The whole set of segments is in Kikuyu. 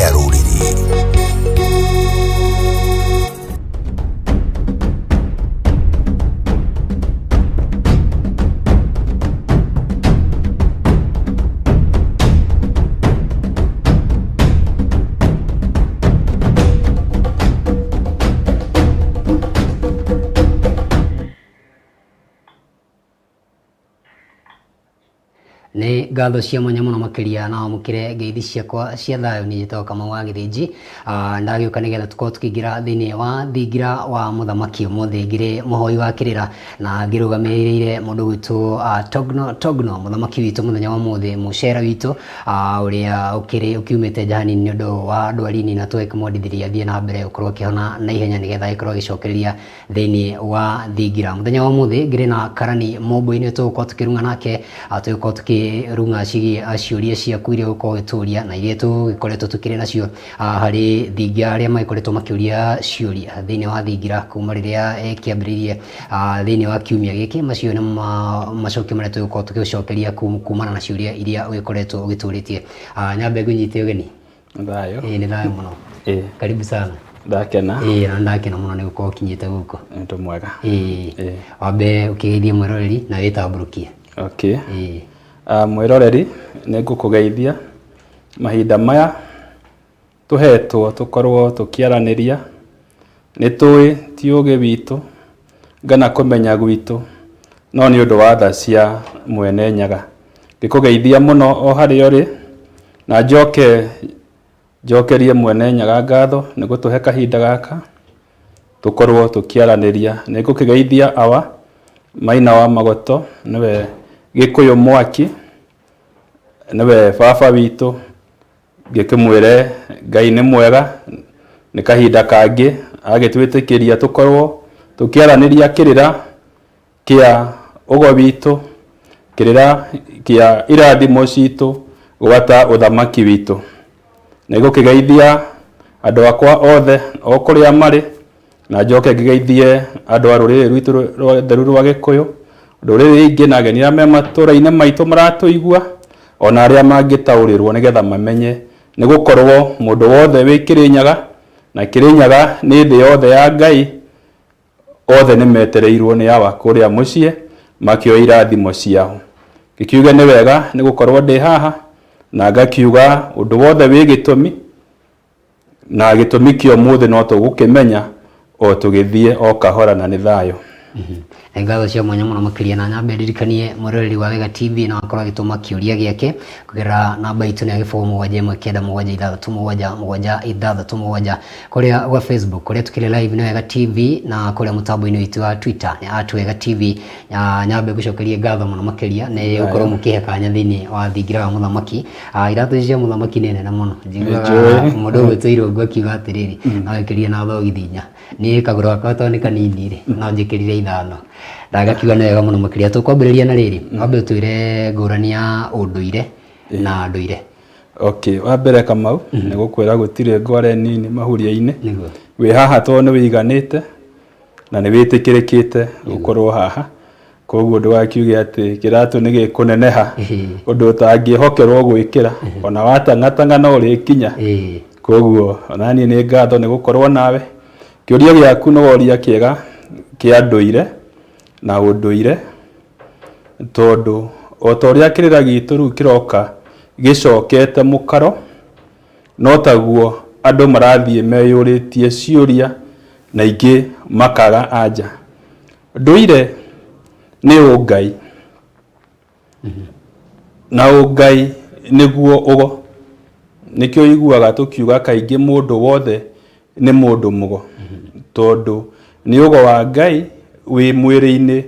Kĩa rũrĩrĩ. Nĩ ngatho cia mwanya mũno makĩria na wamũkĩre ngeithi ciakwa cia thayũ. Niĩ njĩtagwo Kamau wa Gĩthĩnji. Ndagĩũka nĩgetha tũkorwo tũkĩingĩra thĩinĩ wa thingira wa mũthamaki ũmũthĩ, ngĩrĩ mũhoi wa kĩrĩra na ngĩrũgamĩrĩire mũndũ gwĩtwo Togno Togno, mũthamaki witũ mũthenya wa ũmũthĩ, mũcera witũ ũrĩa ũkĩrĩ ũkiumĩte nja hanini nĩ ũndũ wa ndwari nini, na tũgakĩmwendithĩria athiĩ na mbere gũkorwo akĩhona na ihenya nĩgetha agĩkorwo agĩcokereria thĩinĩ wa thingira. Mũthenya wa ũmũthĩ ngĩrĩ na karani mũmbũ-inĩ tũgũkorwo tũkĩrung'a nake, tũgũkorwo tũkĩrung'a ciĩgiĩ ciũria ciaku iria ũgũkorwo ũgĩtũria na iria tũgĩkoretwo tũkĩrĩ nacio harĩ thingira, arĩa magĩkoretwo makĩũria ciũria thĩinĩ wa thingira kuma rĩrĩa ĩkĩambĩrĩirie thĩinĩ wa kiumia gĩkĩ. Macio nĩ macokio marĩa tũgũkorwo tũgĩcokeria kumana na ciũria iria ũgĩkoretwo ũgĩtũrĩtie. Nyambe ngũnyite ũgeni. Thayũ. Ĩĩ nĩ thayũ mũno. Ĩĩ. Karibu sana. Ndakena. Ĩĩ na ndakena mũno nĩ gũkorwo ũkinyĩte gũkũ. Nĩ ũndũ mwega. Ĩĩ. Ĩĩ. Wambe ũkĩgeithie mwĩroreri na wĩtambũrũkie. Okay. Ĩĩ. Mwĩroreri, nĩ ngũkũgeithia mahinda maya tũhetwo tũkorwo tũkĩaranĩria. Nĩ tũĩ ti ũgĩ witũ kana kũmenya gwitũ, no nĩ ũndũ wa tha cia Mwene Nyaga. Ngĩkũgeithia mũno o harĩa ũrĩ, na njoke njokerie Mwene Nyaga ngatho nĩ gũtũhe kahinda gaka tũkorwo tũkĩaranĩria. Nĩ ngũkĩgeithia awa Maina wa Magoto, nĩwe Gĩkũyũ mwaki, nĩwe baba witũ. Ngĩkĩmwĩre Ngai nĩ mwega, nĩ kahinda kangĩ agĩtwĩtĩkĩria tũkorwo tũkĩaranĩria kĩrĩra kĩa ũgo witũ, kĩrĩra kĩa irathimo citũ gwata ũthamaki witũ. Nĩngũkĩgeithia andũ akwa othe o kũrĩa marĩ, na njoke ngĩgeithie andũ a rũrĩrĩ rwitũ rũtheru rwa Gĩkũyũ, ndũrĩrĩ ingĩ na ageni arĩa me matũra-inĩ maitũ maratũigua, ona arĩa mangĩtaũrĩrwo nĩgetha mamenye, nĩ gũkorwo mũndũ wothe wĩ Kĩrĩnyaga, na Kĩrĩnyaga nĩ thĩ yothe ya Ngai, othe nĩ metereirwo nĩ Awa kũrĩa mũciĩ makĩoe irathimo ciao. Ngĩkiuge nĩ wega nĩ gũkorwo ndĩ haha, na ngakiuga ũndũ wothe wĩ gĩtũmi, Na gĩtũmi kĩa ũmũthĩ no tũgũkĩmenya o tũgĩthiĩ o kahora na nĩ thayũ. Nĩ ngatho cia mwanya mũno makĩria, na nyambe ndirikanie mwĩroreri wa Wega TV no akorwo agĩtũma kĩũria gĩake kũgerera namba itũ nĩ ya 071976776 kũrĩa gwa Facebook kũrĩa tũkĩrĩ live nĩ Wega TV, na kũrĩa mũtambo-inĩ witũ wa Twitter nĩ at Wega TV. Na nyambe ngũcokerie ngatho mũno makĩria nĩ gũkorwo mũkĩhe kanya thĩinĩ wa thingira wa mũthamaki. Iratũ ici cia mũthamaki nĩ nene mũno. Njiguaga Nĩnjũĩ. mũndũ ũgwĩtwo Irũngũ akiuga atĩrĩrĩ, no ĩkĩrire na thogithi inya. Niĩ kagũrũ gakwa tondũ nĩ kanini rĩ, no njĩkĩrire ithano. Na ngakiuga nĩ wega mũno makĩria. Tũkwambĩrĩria na rĩrĩ, wambe ũtwĩre ngũrani ya ũndũire na ndũire. Okay, wa mbere Kamau, nĩ gũkwĩra gũtirĩ ngware nini mahuria-inĩ. Nĩguo. Wĩ haha tondũ nĩ wĩiganĩte na nĩ wĩtĩkĩrĩkĩte gũkorwo haha. Koguo ndũgakiuge atĩ kĩratũ nĩ gĩkũneneha ũndũ ũtangĩhokerwo gwĩkĩra, ona watang'atang'a no ũrĩkinya. Koguo onaniĩ nĩ ngatho nĩ gũkorwo nawe. Kĩũria gĩaku nĩ woria kĩega kĩa ndũire na ũndũire, tondũ o ta ũrĩa kĩrĩra gitũ rĩu kĩroka gĩcokete mũkaro, no taguo andũ marathiĩ meyũrĩtie ciũria na ingĩ makaga anja. Ndũire nĩ ũngai, na ũngai nĩguo ũgo. Nĩkĩo ũiguaga tũkiuga kaingĩ mũndũ wothe nĩ mũndũ mũgo, tondũ nĩ ũgo wa Ngai wĩ mwĩrĩ-inĩ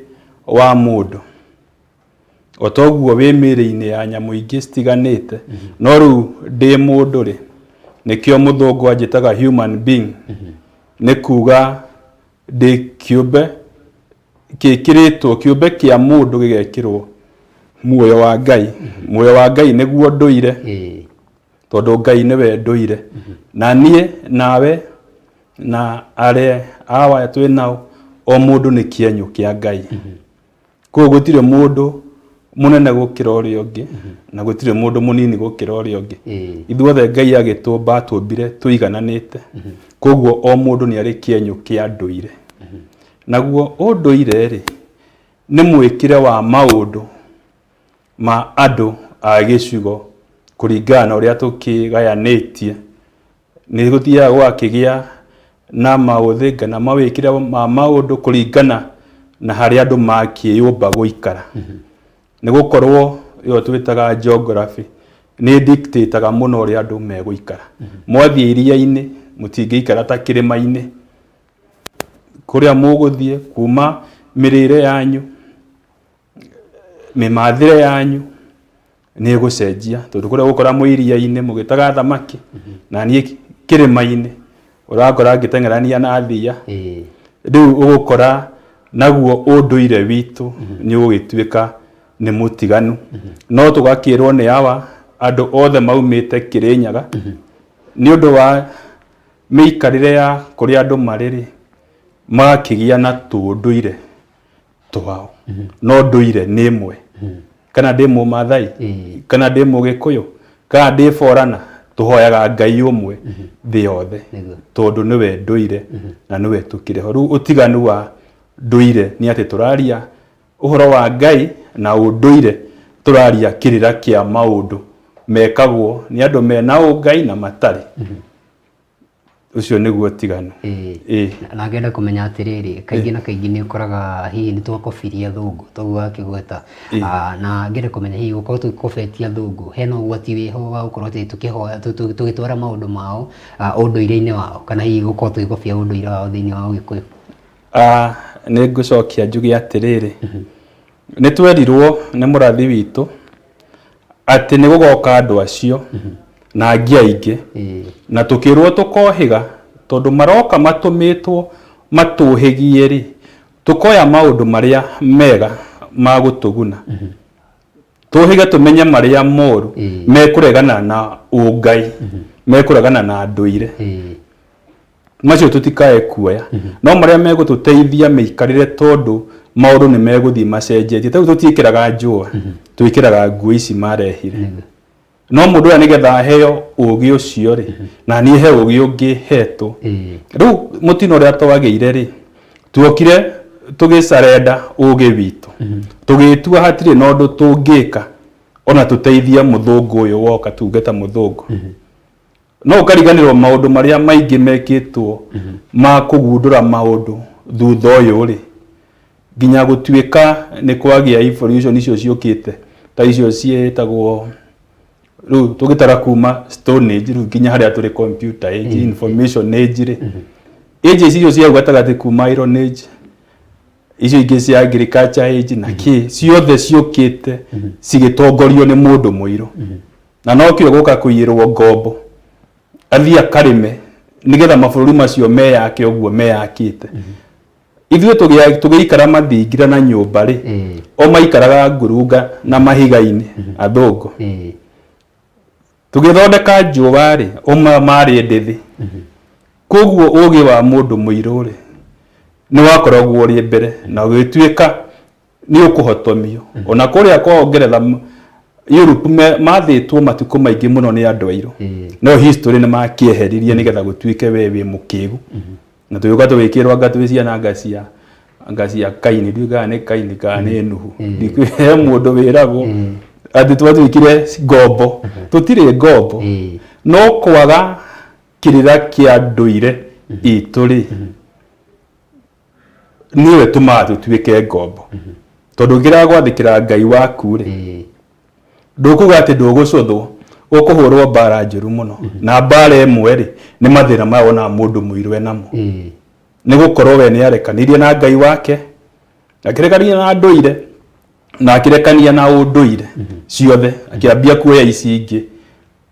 wa mũndũ. O toguo wĩ mĩĩrĩ-inĩ ya nyamũ ingĩ citiganĩte, no rĩu ndĩ mũndũ rĩ, nĩkĩo mũthũngũ anjĩtaga human being, nĩ kuga Ndĩ kĩũmbe kĩkĩrĩtwo, kĩũmbe kĩa mũndũ gĩgekĩrwo muoyo wa Ngai. Muoyo wa Ngai nĩguo ndũire, tondũ Ngai nĩwe ndũire. Na niĩ nawe na arĩa awa twĩ nao, o mũndũ nĩ kĩenyũ kĩa Ngai. Koguo gũtirĩ mũndũ Mũnene gũkĩra ũrĩa ũngĩ, na gũtirĩ mũndũ mũnini gũkĩra ũrĩa ũngĩ. Ithuothe Ngai agĩtũmba atũmbire tũigananĩte. Koguo o mũndũ nĩ arĩ kĩenyũ kĩa ndũire. Naguo ũndũire rĩ, nĩ mwĩkĩre wa maũndũ ma andũ a gĩcigo kũringana na ũrĩa tũkĩgayanĩtie. Nĩ gũthiaga gũgakĩgĩa na maũthĩ kana mawĩkĩre ma maũndũ kũringana na harĩa andũ makĩyũmba gũikara. Nĩ gũkorwo ĩyo twĩtaga geography nĩ dictate aga mũno ũrĩa andũ megũikara. Mwathiĩ iria-inĩ mũtingĩikara ta kĩrĩma-inĩ, kũrĩa mũgũthiĩ kuma mĩrĩre yanyu, mĩmathĩre yanyu nĩ ĩgũcenjia, tondũ kũrĩa ũgũkora mwĩ iria-inĩ mũgĩtega thamaki, na niĩ kĩrĩma-inĩ ũrakora ngĩteng'erania na thiia. Rĩu ũgũkora naguo ũndũire witũ nĩ ũgũgĩtuĩka nĩ mũtiganu. No tũgakĩrwo nĩ awa andũ othe maumĩte Kĩrĩnyaga, nĩ ũndũ wa mĩikarĩre ya kũrĩa andũ marĩ rĩ, magakĩgĩa na tũũndũire twao. No ndũire nĩ ĩmwe. Kana ndĩ Mũmathai, kana ndĩ Mũgĩkũyũ, kana ndĩ Borana, tũhoyaga Ngai ũmwe thĩ yothe, tondũ nĩwe ndũire na nĩwe tũkĩrĩ ho. Rĩu ũtiganu wa ndũire nĩ atĩ tũraria ũhoro wa Ngai, na ũndũire tũraria kĩrĩra kĩa maũndũ mekagwo nĩ andũ mena ũngai na matarĩ. Ũcio nĩguo ũtiganu. Ĩĩ. Na ngenda kũmenya atĩrĩrĩ, kaingĩ na kaingĩ nĩ ũkoraga hihi nĩ twakobirie athũngũ, toguo wakĩgweta. Na ngenda kũmenya hihi gũkorwo tũgĩkobetie athũngũ, hena ũgwati wĩho wa gũkorwo atĩ tũkĩhoya, tũgĩtwara maũndũ mao ũndũire-inĩ wao, kana hihi gũkorwo tũgĩkobia ũndũire wao thĩinĩ wa ũgĩkũyũ? Nĩ ngũcokia njuge atĩrĩrĩ, nĩ twerirwo nĩ mũrathi witũ atĩ nĩ gũgoka andũ acio na angĩ aingĩ, na tũkĩrwo tũkohĩga tondũ maroka matũmĩtwo matũhĩgie rĩ, tũkoya maũndũ marĩa mega ma gũtũguna, tũhĩge tũmenye marĩa moru mekũregana na ũngai, mekũregana na ndũire. Macio tũtikae kuoya, no marĩa megũtũteithia mĩikarĩre, tondũ maũndũ nĩ megũthiĩ macenjetie. Tarĩu tũtiĩkĩraga njũa, twĩkĩraga nguo ici marehire. No mũndũ ũrĩa nĩgetha aheo ũgĩ ũcio rĩ, na niĩ he ũgĩ ũngĩ hetwo. Rĩu mũtino ũrĩa twagĩire rĩ, tuokire tũgĩcarenda ũgĩ witũ, tũgĩtua hatirĩ na ũndũ tũngĩka ona tũteithie mũthũngũ ũyũ woka, tuge ta mũthũngũ. No ũkariganĩrwo maũndũ marĩa maingĩ mekĩtwo ma kũgundũra maũndũ thutha ũyũ rĩ, nginya gũtuĩka nĩ kwagĩa evolution icio ciũkĩte ta icio ciĩtagwo rĩu tũgĩtara kuma stone age rĩu nginya harĩa tũrĩ computer age, information age rĩ, ages icio cia hau gatagatĩ kuma iron age, icio ingĩ cia agriculture age na kĩ, ciothe ciũkĩte cigĩtongorio nĩ mũndũ mũirũ. Na nokĩo gũka kũiyĩrwo ngombo athiĩ akarĩme nĩgetha mabũrũri macio meyake ũguo meyakĩte. Ithuĩ tũgĩikara mathingira na nyũmba rĩ, o maikaraga ngurunga na mahiga-inĩ athũngũ. Tũgĩthondeka njũa rĩ, o marĩ ndĩthĩ. Koguo ũgĩ wa mũndũ mũirũ rĩ, nĩ wakoragwo ũrĩ mbere na ũgĩtuĩka nĩ ũkũhotomio. Ona kũrĩa kwao Ngeretha, Europe, mathĩtwo matukũ maingĩ mũno nĩ andũ airũ, no history nĩ makĩeheririe nĩgetha gũtuĩke we wĩ mũkĩgu. Na tũgĩũka tũgĩkĩrwo anga twĩ ciana anga cia Kaini, ndiũĩ kana nĩ Kaini kana nĩ Nuhu. He mũndũ wĩragwo atĩ twatuĩkire ngombo. Tũtirĩ ngombo, no kwaga kĩrĩra kĩa ndũire itũ rĩ, nĩwe tũmaga tũtuĩke ngombo, tondũ ũngĩrega gwathĩkĩra Ngai waku rĩ, ndũkuga atĩ ndũgũcũthwo, ũkũhũrwo mbara njũru mũno. Na mbara ĩmwe rĩ, nĩ mathĩna maya wonaga mũndũ mũirũ enamo, nĩ gũkorwo we nĩ arekanirie na Ngai wake, akĩrekania na ndũire, na akĩrekania na ũndũire ciothe, akĩambia kuoya ici ingĩ,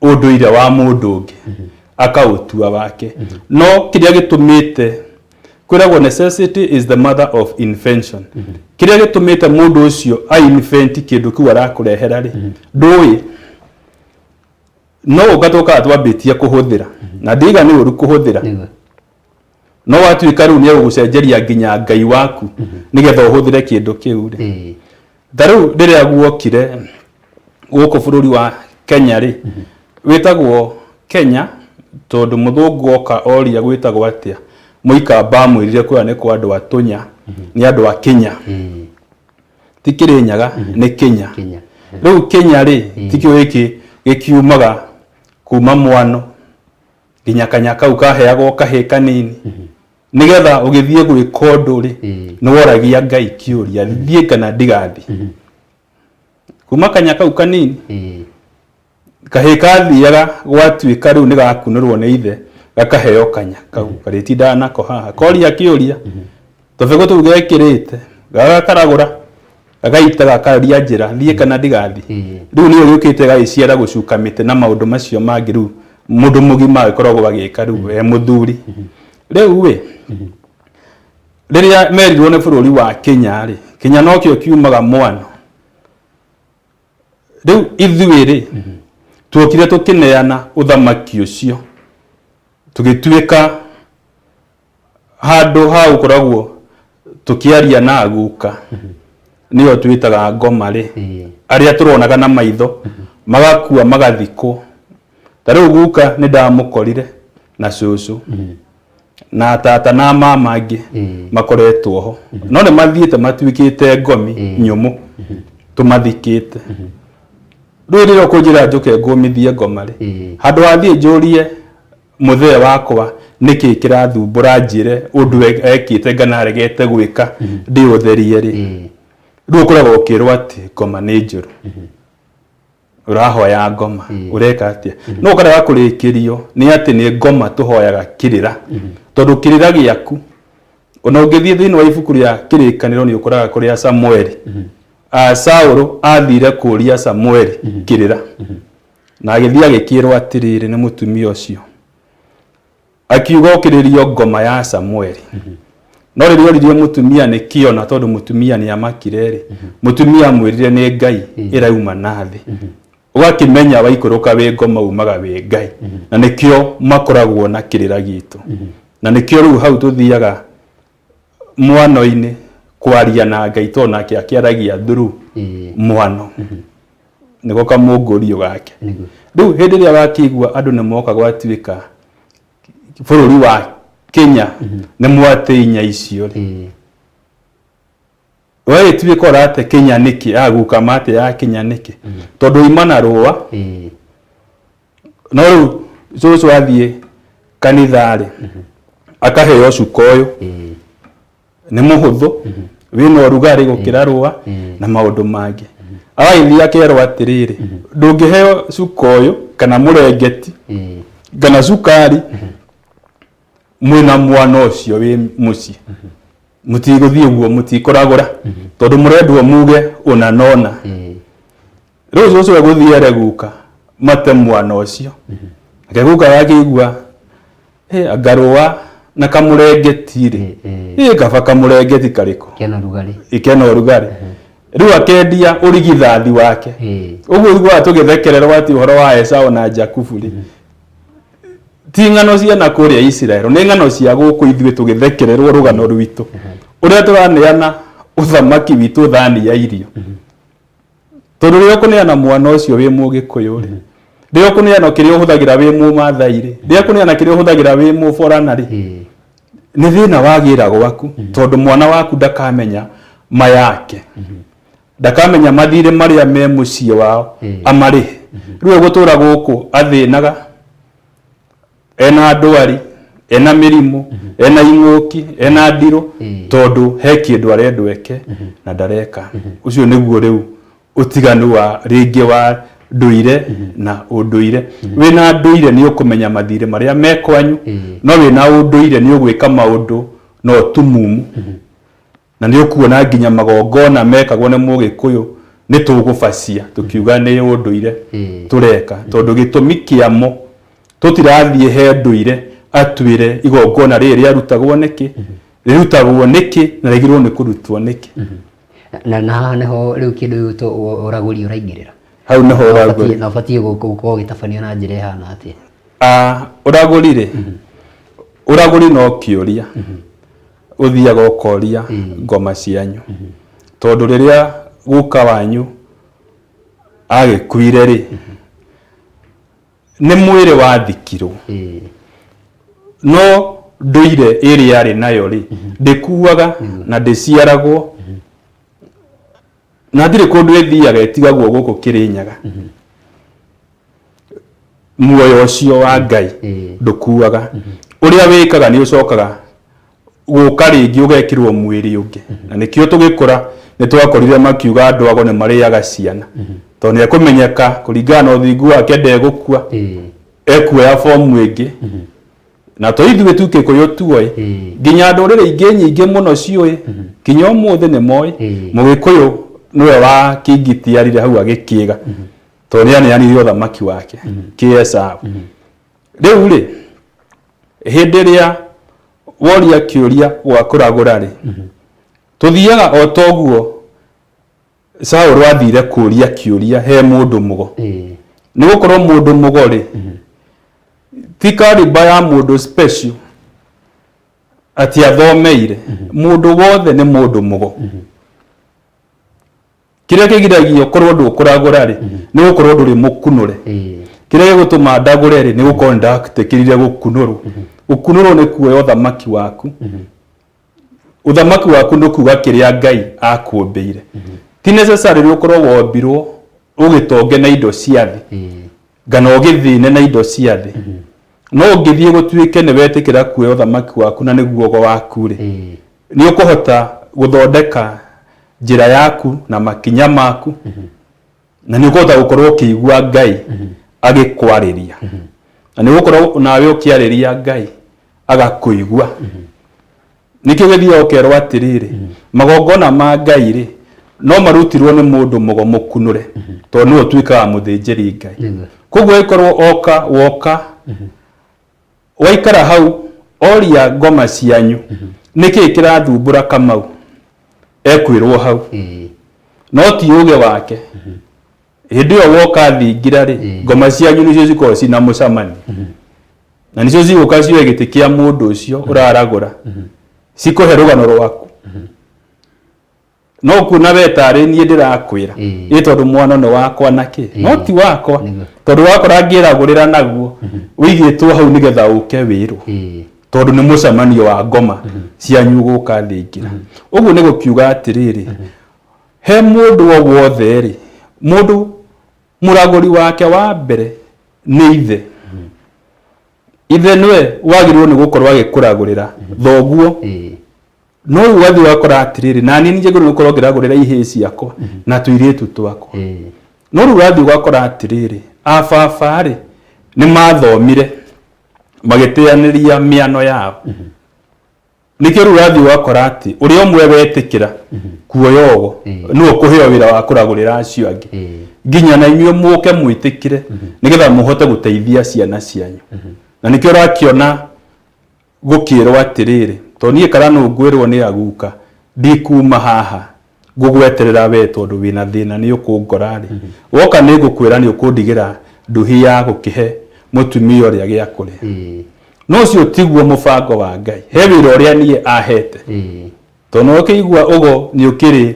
ũndũire wa mũndũ ũngĩ akaũtua wake. No kĩrĩa gĩtũmĩte kwĩragwo necessity is the mother of invention, kĩrĩa gĩtũmĩte mũndũ ũcio a invent kĩndũ kĩu arakũrehera rĩ, ndũĩ. No ũka tũkaga twambĩtie kũhũthĩra, na ndiga nĩ ũru kũhũthĩra. No watuĩka rĩu nĩ egũgũcenjeria nginya Ngai waku nĩgetha ũhũthĩre kĩndũ kĩu rĩ. Ta rĩu rĩrĩa guokire gũkũ bũrũri wa Kenya rĩ, wĩtagwo Kenya tondũ mũthũngũ oka oria gwĩtagwo atĩa, mũikamba amwĩrire kũrĩa nĩ kwa andũ a Tũnya, nĩ andũ a Kenya. Ti Kĩrĩnyaga, nĩ Kenya. Kenya. Rĩu Kenya rĩ, tikĩo gĩkĩ gĩkiumaga kuma mwano nginya kanya kau kaheagwo kahĩ kanini nĩgetha ũgĩthiĩ gwĩka ũndũ rĩ, nĩ woragia Ngai kĩũria, thiĩ kana ndigathiĩ. Kuma kanya kau kanini kahĩ kathiaga gwatuĩka rĩu nĩ gakunũrwo nĩ ithe, gakaheo kanya kau karĩtindaga nako haha koria kĩũria, tũbegũ tũu gekĩrĩte gagakaragũra gagaita gakaria njĩra, thiĩ kana ndigathiĩ. Rĩu nĩyo gĩũkĩte gagĩciara gũcuka mĩtĩ na maũndũ macio mangĩ. Rĩu mũndũ mũgima agĩkoragwo agĩka rĩu e mũthuri. Rĩu ĩ rĩrĩa merirwo nĩ bũrũri wa Kenya rĩ, Kenya nokĩo kiumaga mwano. Rĩu ithuĩ rĩ, tuokire tũkĩneana ũthamaki ũcio, tũgĩtuĩka handũ ha gũkoragwo tũkĩaria na aguka, nĩyo twĩtaga ngoma rĩ, arĩa tũronaga na maitho magakua magathikwo. Ta rĩu guka nĩ ndamũkorire na cũcũ na tata na mama angĩ makoretwo ho, no nĩ mathiĩte matuĩkĩte ngomi nyũmũ tũmathikĩte. Rĩu rĩrĩa ũkũnjĩra njũke ngũmithie ngoma rĩ, handũ ha thiĩ njũrie mũthee wakwa nĩkĩ kĩrathumbũra, njĩre ũndũ ekĩte ngana aregete gwĩka ndĩũtherie rĩ, rĩu ũkoragwo ũkĩrwo atĩ ngoma nĩ njũru, ũrahoya ngoma, ũreka atĩa? No ũkarega kũrĩkĩrio nĩ atĩ nĩ ngoma tũhoyaga kĩrĩra, tondũ kĩrĩra gĩaku ona ũngĩthiĩ thĩinĩ wa ibuku rĩa Kĩrĩkanĩro nĩ ũkoraga kũrĩa Samueli, Saũlũ athire kũria Samueli kĩrĩra, na agĩthiĩ agĩkĩrwo atĩrĩrĩ nĩ mũtumia ũcio, akiuga ũkĩrĩrio ngoma ya Samueli. No rĩrĩa oririe mũtumia nĩ kĩona, tondũ mũtumia nĩ amakire rĩ, mũtumia amwĩrire nĩ Ngai ĩrauma na thĩ. Ũgakĩmenya waikũrũka wĩ ngoma umaga wĩ Ngai, na nĩkĩo makoragwo na kĩrĩra gitũ, na nĩkĩo rĩu hau tũthiaga mwano-inĩ kwaria na Ngai, tondũ nake akĩaragia through mwano, nĩko kamũngũrio gake. Rĩu hĩndĩ ĩrĩa wakĩigua andũ nĩ moka gwatuĩka bũrũri wa Kenya nĩ mwate inya icio rĩ, wagĩtuĩka ũrate Kenya nĩkĩ? Aguka mate ya Kenya nĩkĩ? Tondũ ima na rũa. No rĩu cũcũ athiĩ kanitha rĩ, akaheo cuka ũyũ nĩ mũhũthũ, wĩna ũrugarĩ gũkĩra rũa na maũndũ mangĩ. Agagĩthiĩ akerwo atĩrĩrĩ, ndũngĩheo cuka ũyũ kana mũrengeti kana cukari mwĩna mwana ũcio wĩ mũciĩ, mũtigũthiĩ ũguo, mũtikũragũra, tondũ mũrendwo muge ũna na ũna. Rĩu cũcũ egũthiĩ ere guka mate mwana ũcio, ake guka agakĩigua, "Ĩ, anga rũa na kamũrengeti rĩ, ĩ kaba kamũrengeti karĩkũ kena rugarĩ." Ikena ũrugarĩ. Rĩu akendia ũrigithathi wake. Ũguo ũiguaga tũgĩthekererwo atĩ ũhoro wa Esau na Jakubu rĩ, ti ng'ano cia na kũrĩa Isiraeli, nĩ ng'ano cia gũkũ ithuĩ tũgĩthekererwo rũgano rwitũ ũrĩa tũraneana ũthamaki witũ thani ya irio. Tondũ rĩrĩa ũkũneana mwana ũcio wĩ Mũgĩkũyũ rĩ, rĩrĩa ũkũneana kĩrĩa ũhũthagĩra wĩ Mũmathai rĩ, rĩrĩa ũkũneana kĩrĩa ũhũthagĩra wĩ Mũborana rĩ, nĩ thĩna wagĩra gwaku, tondũ mwana waku ndakamenya ma yake, ndakamenya mathirĩ marĩa me mũciĩ wao amarĩhe. Rĩu egũtũra gũkũ athĩnaga, ena ndwari, ena mĩrimũ, ena ing'ũki, ena ndirũ, tondũ he kĩndũ arendwo eke na ndareka. Ũcio nĩguo rĩu ũtiganu wa rĩngĩ wa ndũire na ũndũire. Wĩna ndũire nĩ ũkũmenya mathirĩ marĩa me kwanyu, no wĩna ũndũire nĩ ũgwĩka maũndũ na ũtumumu, na nĩ ũkuona nginya magongona mekagwo nĩ Mũgĩkũyũ nĩ tũgũbacia tũkiuga nĩ ũndũire tũreka, tondũ gĩtũmi kĩamo tũtirathiĩ he ndũire atwĩre igongona rĩrĩ rĩarutagwo nĩkĩ, rĩrutagwo nĩkĩ, na rĩagĩrĩirwo nĩ kũrutwo nĩkĩ. Na haha nĩho rĩu kĩndũ gĩgwĩtwo ũragũri ũraingĩrĩra. Hau nĩho ũragũri. Na ũbatiĩ gũkorwo ũgĩtabanio na njĩra ĩhana atĩa? Ũragũri rĩ, ũragũri no kĩũria ũthiaga ũkoria ngoma cianyu, tondũ rĩrĩa Guka wanyu agĩkuire rĩ, nĩ mwĩrĩ wathikirwo, no ndũire ĩrĩa arĩ nayo rĩ, ndĩkuaga na ndĩciaragwo na ndirĩ kũndũ ĩthiaga, ĩtigagwo gũkũ Kĩrĩnyaga. Muoyo ũcio wa Ngai ndũkuaga. Ũrĩa wĩkaga nĩ ũcokaga gũka rĩngĩ ũgekĩrwo mwĩrĩ ũngĩ, na nĩkĩo tũgĩkũra nĩ twakorire makiuga andũ ago nĩ marĩaga ciana, tondũ nĩ ekũmenyeka kũringana na ũthingu wake ndegũkua, ekuoya fomu ĩngĩ. Na to ithuĩ tu Kĩkũyũ tuoĩ, nginya ndũrĩrĩ ingĩ nyingĩ mũno ciũĩ, nginya ũmũthĩ nĩ moĩ Mũgĩkũyũ nĩwe wa kĩngitiarire hau agĩkĩga, tondũ nĩ aneanire ũthamaki wake kĩ Esau. Rĩu rĩ, hĩndĩ ĩrĩa woria kĩũria gwa kũragũra rĩ, tũthiaga o toguo Saũlũ athire kũria kĩũria he mũndũ mũgo. Nĩ gũkorwo mũndũ mũgo rĩ, ti kariba ya mũndũ special atĩ athomeire. Mũndũ wothe nĩ mũndũ mũgo. Kĩrĩa kĩgiragia ũkorwo ndũkũragũra rĩ, nĩ gũkorwo ndũrĩ mũkunũre. Kĩrĩa gĩgũtũma ndagũre rĩ, nĩ gũkorwo nĩ ndetĩkĩrire gũkunũrwo. Gũkunũrwo nĩ kuoya ũthamaki waku. Ũthamaki waku nĩ kuga kĩrĩa Ngai akũmbĩire. Ti necessarily ũkorwo wombirwo ũgĩtonge na indo cia thĩ, kana ũgĩthĩne na indo cia thĩ. No ũngĩthiĩ gũtuĩke nĩ wetĩkĩra kuoya ũthamaki waku na nĩguo ũgo waku rĩ, nĩ ũkũhota gũthondeka njĩra yaku na makinya maku, na nĩ ũkũhota gũkorwo ũkĩigua Ngai agĩkwarĩria, na nĩ ũgũkorwo nawe ũkĩarĩria Ngai agakũigua. Nĩkĩo gĩthiaga ũkerwo atĩrĩrĩ, magongona ma Ngai rĩ, no marutirwo nĩ mũndũ mũgo mũkunũre, tondũ nĩwe ũtuĩkaga mũthĩnjĩri Ngai. Koguo ĩkorwo oka woka waikara hau oria ngoma cianyu nĩkĩĩ kĩrathumbũra Kamau, ekwĩrwo hau, no ti ũgĩ wake. Hĩndĩ ĩyo woka thingira rĩ, ngoma cianyu nĩcio cikoragwo cina mũcemanio, na nĩcio cigũka cioe gĩtĩ kĩa mũndũ ũcio ũraragũra, cikũhe rũgano rwaku. No kuona we tarĩ niĩ ndĩrakwĩra, ĩ tondũ mwana nĩ wakwa na kĩ, no ti wakwa, tondũ wakora ngĩragũrĩra naguo ũigĩtwo hau nĩgetha ũke wĩrwo, tondũ nĩ mũcemanio wa ngoma cianyu gũka thingira. Ũguo nĩ gũkiuga atĩrĩrĩ, he mũndũ o wothe rĩ, mũndũ mũragũri wake wa mbere nĩ ithe. Ithe nĩwe wagĩrĩirwo nĩ gũkorwo agĩkũragũrĩra, thoguo. No rĩu ũgathiĩ ũgakora atĩrĩrĩ, na niĩ njagĩrĩirwo nĩ gũkorwo ngĩragũrĩra ihĩĩ ciakwa na tũirĩtu twakwa. No rĩu ũrathiĩ ũgakora atĩrĩrĩ, a baba rĩ, nĩ mathomire magĩteanĩria mĩano yao. Nĩkĩo rĩu ũrathiĩ ũgakora atĩ ũrĩa ũmwe wetĩkĩra kuoya ũgo nĩwe ũkũheo wĩra wa kũragũrĩra acio angĩ, nginya na inyuĩ mũke mwĩtĩkĩre nĩgetha mũhote gũteithia ciana cianyu. Na nĩkĩo ũrakĩona gũkĩrwo atĩrĩrĩ, tondũ niĩ kana nũ ngwĩrwo nĩ aguka ndikuma haha ngũgweterera we, tondũ wĩna thĩna nĩ ũkũngora rĩ, woka nĩ ngũkwĩra nĩ ũkũndigĩra nduhi ya gũkĩhe mũtumia ũrĩa gĩa kũrĩa. No ũcio tiguo mũbango wa Ngai. He wĩra ũrĩa niĩ ahete, tondũ no ũkĩigua ũgo nĩ ũkĩrĩ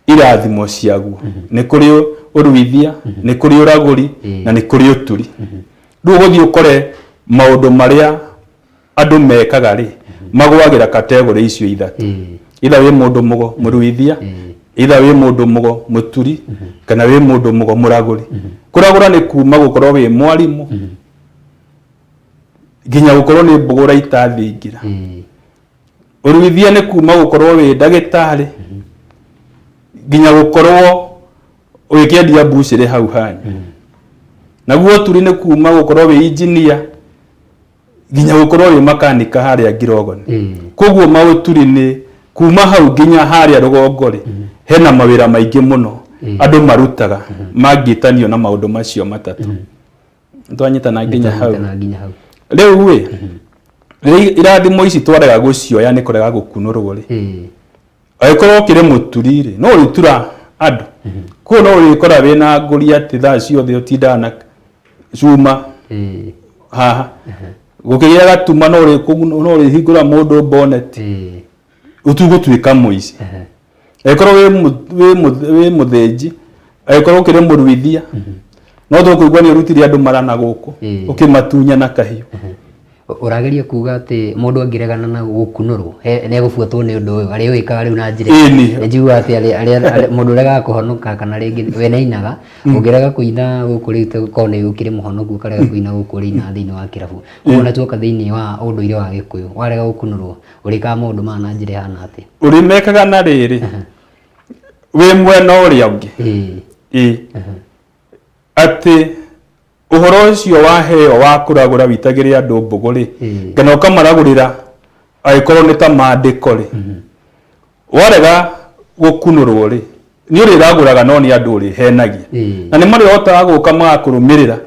irathimo ciaguo. Nĩ kũrĩ ũruithia, nĩ kũrĩ ũragũri, na nĩ kũrĩ ũturi. Rĩu ũgũthiĩ ũkore maũndũ marĩa andũ mekaga rĩ, magwagĩra kategore icio ithatũ. Either wĩ mũndũ mũgo mũruithia, either wĩ mũndũ mũgo mũturi, kana wĩ mũndũ mũgo mũragũri. Kũragũra nĩ kuma gũkorwo wĩ mwarimũ nginya gũkorwo nĩ mbũgũ ũraita thingira. Ũruithia nĩ kuma gũkorwo wĩ ndagĩtarĩ nginya gũkorwo ũgĩkĩendia mbucĩrĩ hau hanyu. Naguo ũturi nĩ kuma gũkorwo wĩ injinia nginya gũkorwo wĩ makanika harĩa Ngirogoni. Koguo maũturi nĩ kuma hau nginya harĩa rũgongo rĩ, hena mawĩra maingĩ mũno andũ marutaga mangĩtanio na maũndũ macio matatũ. Twanyitana nginya hau? Twanyitana nginya hau. Rĩu ĩ, rĩrĩa irathimo ici twarega gũcioya nĩ kũrega gũkunũrwo rĩ, angĩkorwo ũkĩrĩ mũturi rĩ, no ũrĩtura andũ. Koguo no ũrĩkora wĩna ngũri atĩ thaa ciothe ũtindaga na cuma haha gũkĩgĩa gatuma, no ũrĩhingũra mũndũ bonnet, ũtugũtuĩka mũici. Angĩkorwo wĩ mũthĩnji, angĩkorwo ũkĩrĩ mũruithia, no tũkũigua nĩ ũrutire andũ marana gũkũ ũkĩmatunya na kahiũ. Ũrageria kuga atĩ mũndũ angĩregana na gũkunũrwo nĩ egũbuatwo nĩ ũndũ ũyũ arĩa wĩkaga rĩu na njĩra Ĩni. Nĩ njiguaga atĩ mũndũ ũregaga kũhonoka kana rĩngĩ we nĩainaga, ũngĩrega kũina gũkũ rĩu korwo nĩ ũkĩrĩ mũhonoku ũkarega kũina gũkũ ũrĩina thĩinĩ wa kĩrabu. Koguo ona tuoka thĩinĩ wa ũndũire wa Gĩkũyũ, warega gũkunũrwo ũrĩkaga maũndũ maya na njĩra ĩhana atĩa? Ũrĩmekaga na rĩrĩ, wĩ mwena ũrĩa ũngĩ. Ĩĩ. Atĩ ũhoro ũcio waheo wa kũragũra witagĩre andũ mbũgũ rĩ, kana ũkamaragũrĩra angĩkorwo nĩ ta maandĩko rĩ, warega gũkunũrwo rĩ, nĩ ũrĩragũraga no nĩ andũ ũrĩhenagia. Na nĩ marĩhotaga gũka magakũrũmĩrĩra.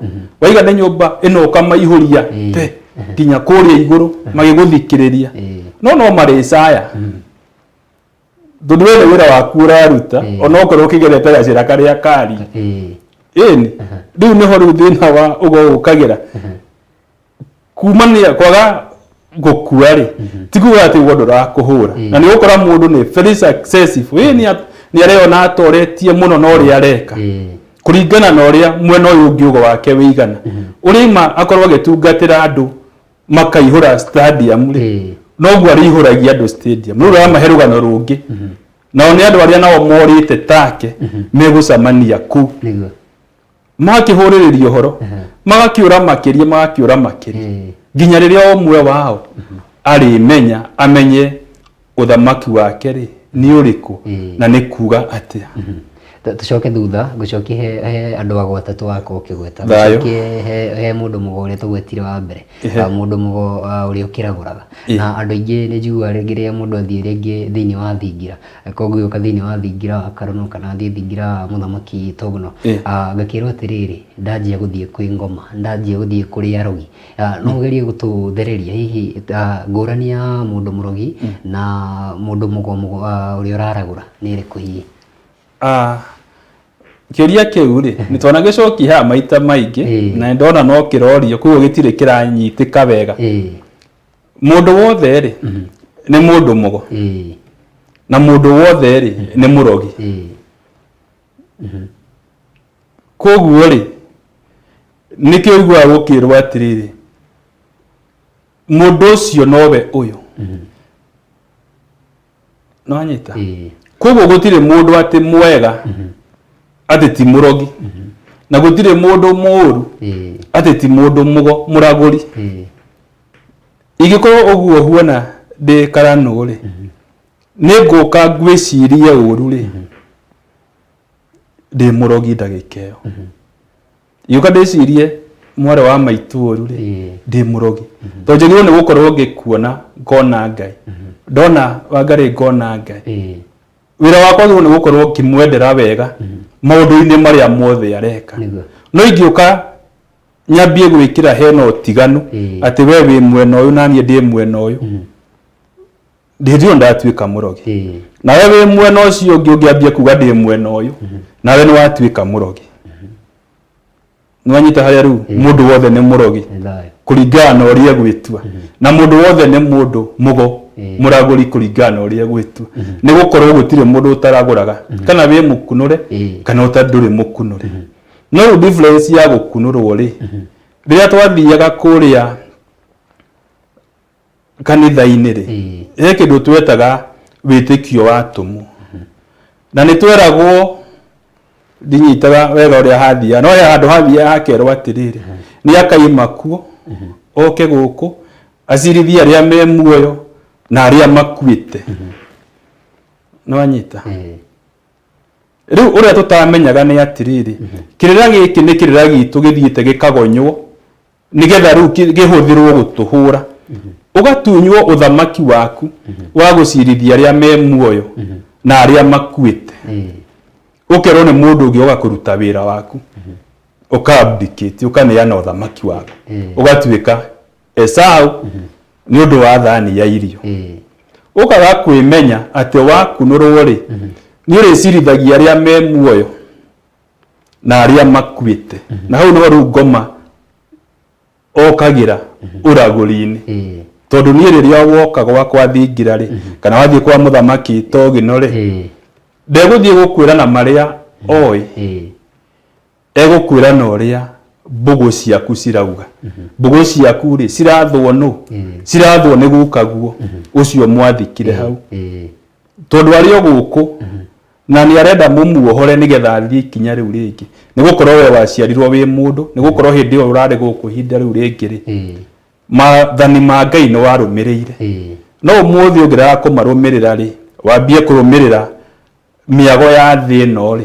Waiga nĩ nyũmba ĩno ũkamaihũria te nginya kũrĩa igũrũ magĩgũthikĩrĩria. No no marĩcaya. Tondũ we nĩ wĩra waku ũraruta, onokorwo ũkĩgerete gacĩra karĩa kari. Ĩni, rĩu nĩho rĩu thĩna wa ũgo ũkagĩra. Kumania kwaga gũkua rĩ, ti kuga atĩ ũgo ndũrakũhũra. Na nĩ ũgũkora mũndũ nĩ very successful. Ĩ nĩ areyona atoretie mũno na ũrĩa areka. Kũringana na ũrĩa mwena ũyũ ũngĩ ũgo wake wĩigana. Ũrĩma akorwo agĩtungatĩra andũ makaihũra stadium rĩ, noguo arĩihũragia andũ stadium. Rĩu ũramahe rũgano rũngĩ. Nao nĩ andũ arĩa nao morĩte take megũcemania kũu. Magakĩhũrĩrĩria ũhoro, magakĩũra makĩria, magakĩũra makĩria. Nginya rĩrĩa ũmwe wao arĩmenya, amenye ũthamaki wake rĩ nĩ ũrĩkũ na nĩ kuga atĩa. Tũcoke thutha, ngũcokie he andũ ago atatũ wakorwo ũkĩgweta. Ngũcokie he mũndũ mũgo ũrĩa tũgwetire wa mbere. Mũndũ mũgo ũrĩa ũkĩragũraga. Na andũ aingĩ nĩ njiguaga rĩngĩ rĩrĩa mũndũ athiĩ rĩngĩ thĩinĩ wa thingira, koguo ũgĩũka thĩinĩ wa thingira wa Karono kana athiĩ thingira wa mũthamaki Togno, ngakĩrwo atĩrĩrĩ, ndanjia gũthiĩ kwĩ ngoma, ndanjia gũthiĩ kũrĩ arogi. No ũgerie gũtũthereria hihi ngũrani ya mũndũ mũrogi na mũndũ mũgo ũrĩa ũraragũra nĩ ĩrĩkũ hihi? Kĩũria kĩu rĩ, nĩ twanagĩcokia haha maita maingĩ na nĩ ndona no kĩrorio koguo gĩtirĩ kĩranyitĩka wega. Mũndũ wothe rĩ, nĩ mũndũ mũgo na mũndũ wothe rĩ, nĩ mũrogi. Koguo rĩ, nĩkĩo ũiguaga gũkĩrwo atĩrĩrĩ, mũndũ ũcio nowe ũyũ. Nĩwanyita? Koguo gũtirĩ mũndũ atĩ mwega atĩ ti mũrogi, na gũtirĩ mũndũ mũũru atĩ ti mũndũ mũgo mũragũri. Ingĩkorwo ũguo huana ndĩ karanũ rĩ, nĩ ngũka ngwĩcirie ũru rĩ, ndĩ mũrogi ndagĩka ĩyo. Ingĩũka ndĩcirie mwarĩ wa maitũ ũru rĩ, ndĩ mũrogi. Tondũ njagĩrĩirwo nĩ gũkorwo ngĩkuona ngona Ngai. Ndona Wangarĩ ngona Ngai. Wĩra wakwa wagĩrĩirwo nĩ gũkorwo ngĩmwendera wega maũndũ-inĩ marĩa mothe areka. No ingĩũka nyambie gwĩkĩra hena ũtiganu atĩ we wĩ mwena ũyũ na niĩ ndĩ mwena ũyũ, hĩndĩ ĩyo ndatuĩka mũrogi. Nawe wĩ mwena ũcio ũngĩ ũngĩambia kuga ndĩ mwena ũyũ, nawe nĩ watuĩka mũrogi. Nĩwanyita harĩa rĩu mũndũ wothe nĩ mũrogi kũringana na ũrĩa egwĩtua, na mũndũ wothe nĩ mũndũ mũgo mũragũri kũringana na ũrĩa egwĩtua. Nĩ gũkorwo gũtirĩ mũndũ ũtaragũraga, kana wĩ mũkunũre kana ndũrĩ mũkunũre. No rĩu difference ya gũkunũrwo rĩ, rĩrĩa twathiaga kũrĩa kanitha-inĩ rĩ, he kĩndũ twetaga wĩtĩkio wa atũmwo. Na nĩ tweragwo, ndinyitaga wega ũrĩa hathiaga, no he handũ hathiaga hakerwo atĩrĩrĩ, nĩ akaima kuo, oke gũkũ, acirithie arĩa me muoyo na arĩa makuĩte. Nĩwanyita? Rĩu ũrĩa tũtamenyaga nĩ atĩrĩrĩ, kĩrĩra gĩkĩ nĩ kĩrĩra gitũ gĩthiĩte gĩkagonywo nĩgetha rĩu gĩhũthĩrwo gũtũhũra. Ũgatunywo ũthamaki waku wa gũcirithia arĩa me muoyo na arĩa makuĩte. Ũkerwo nĩ mũndũ ũngĩ oka kũruta wĩra waku. Ũka abdicate, ũkaneana ũthamaki waku. Ũgatuĩka Esau nĩ ũndũ wa thani ya irio. Ũkaga kwĩmenya atĩ wakunũrwo rĩ, nĩ ũrĩcirithagia arĩa me muoyo na arĩa makuĩte. Na hau nĩho rĩu ngoma okagĩra ũragũri-inĩ. Tondũ niĩ rĩrĩa woka gwakwa thingira rĩ, kana wathiĩ kwa mũthamaki Togino rĩ, Ndegũthiĩ gũkwĩra na marĩa oĩ, egũkwĩra na ũrĩa mbũgũ ciaku cirauga. Mbũgũ ciaku rĩ, cirathwo nũ? Cirathwo nĩ gukaguo ũcio mwathikire hau, tondũ arĩ o gũkũ na nĩ arenda mũmuohore nĩgetha athiĩ ikinya rĩu rĩngĩ, nĩ gũkorwo we waciarirwo wĩ mũndũ, nĩ gũkorwo hĩndĩ ĩyo ũrarĩ gũkũ ihinda rĩu rĩngĩ rĩ, maathani ma Ngai nĩ warũmĩrĩire. No ũmũthĩ ũngĩrega kũmarũmĩrĩra rĩ, wambie kũrũmĩrĩra mĩago ya thĩ ĩno rĩ,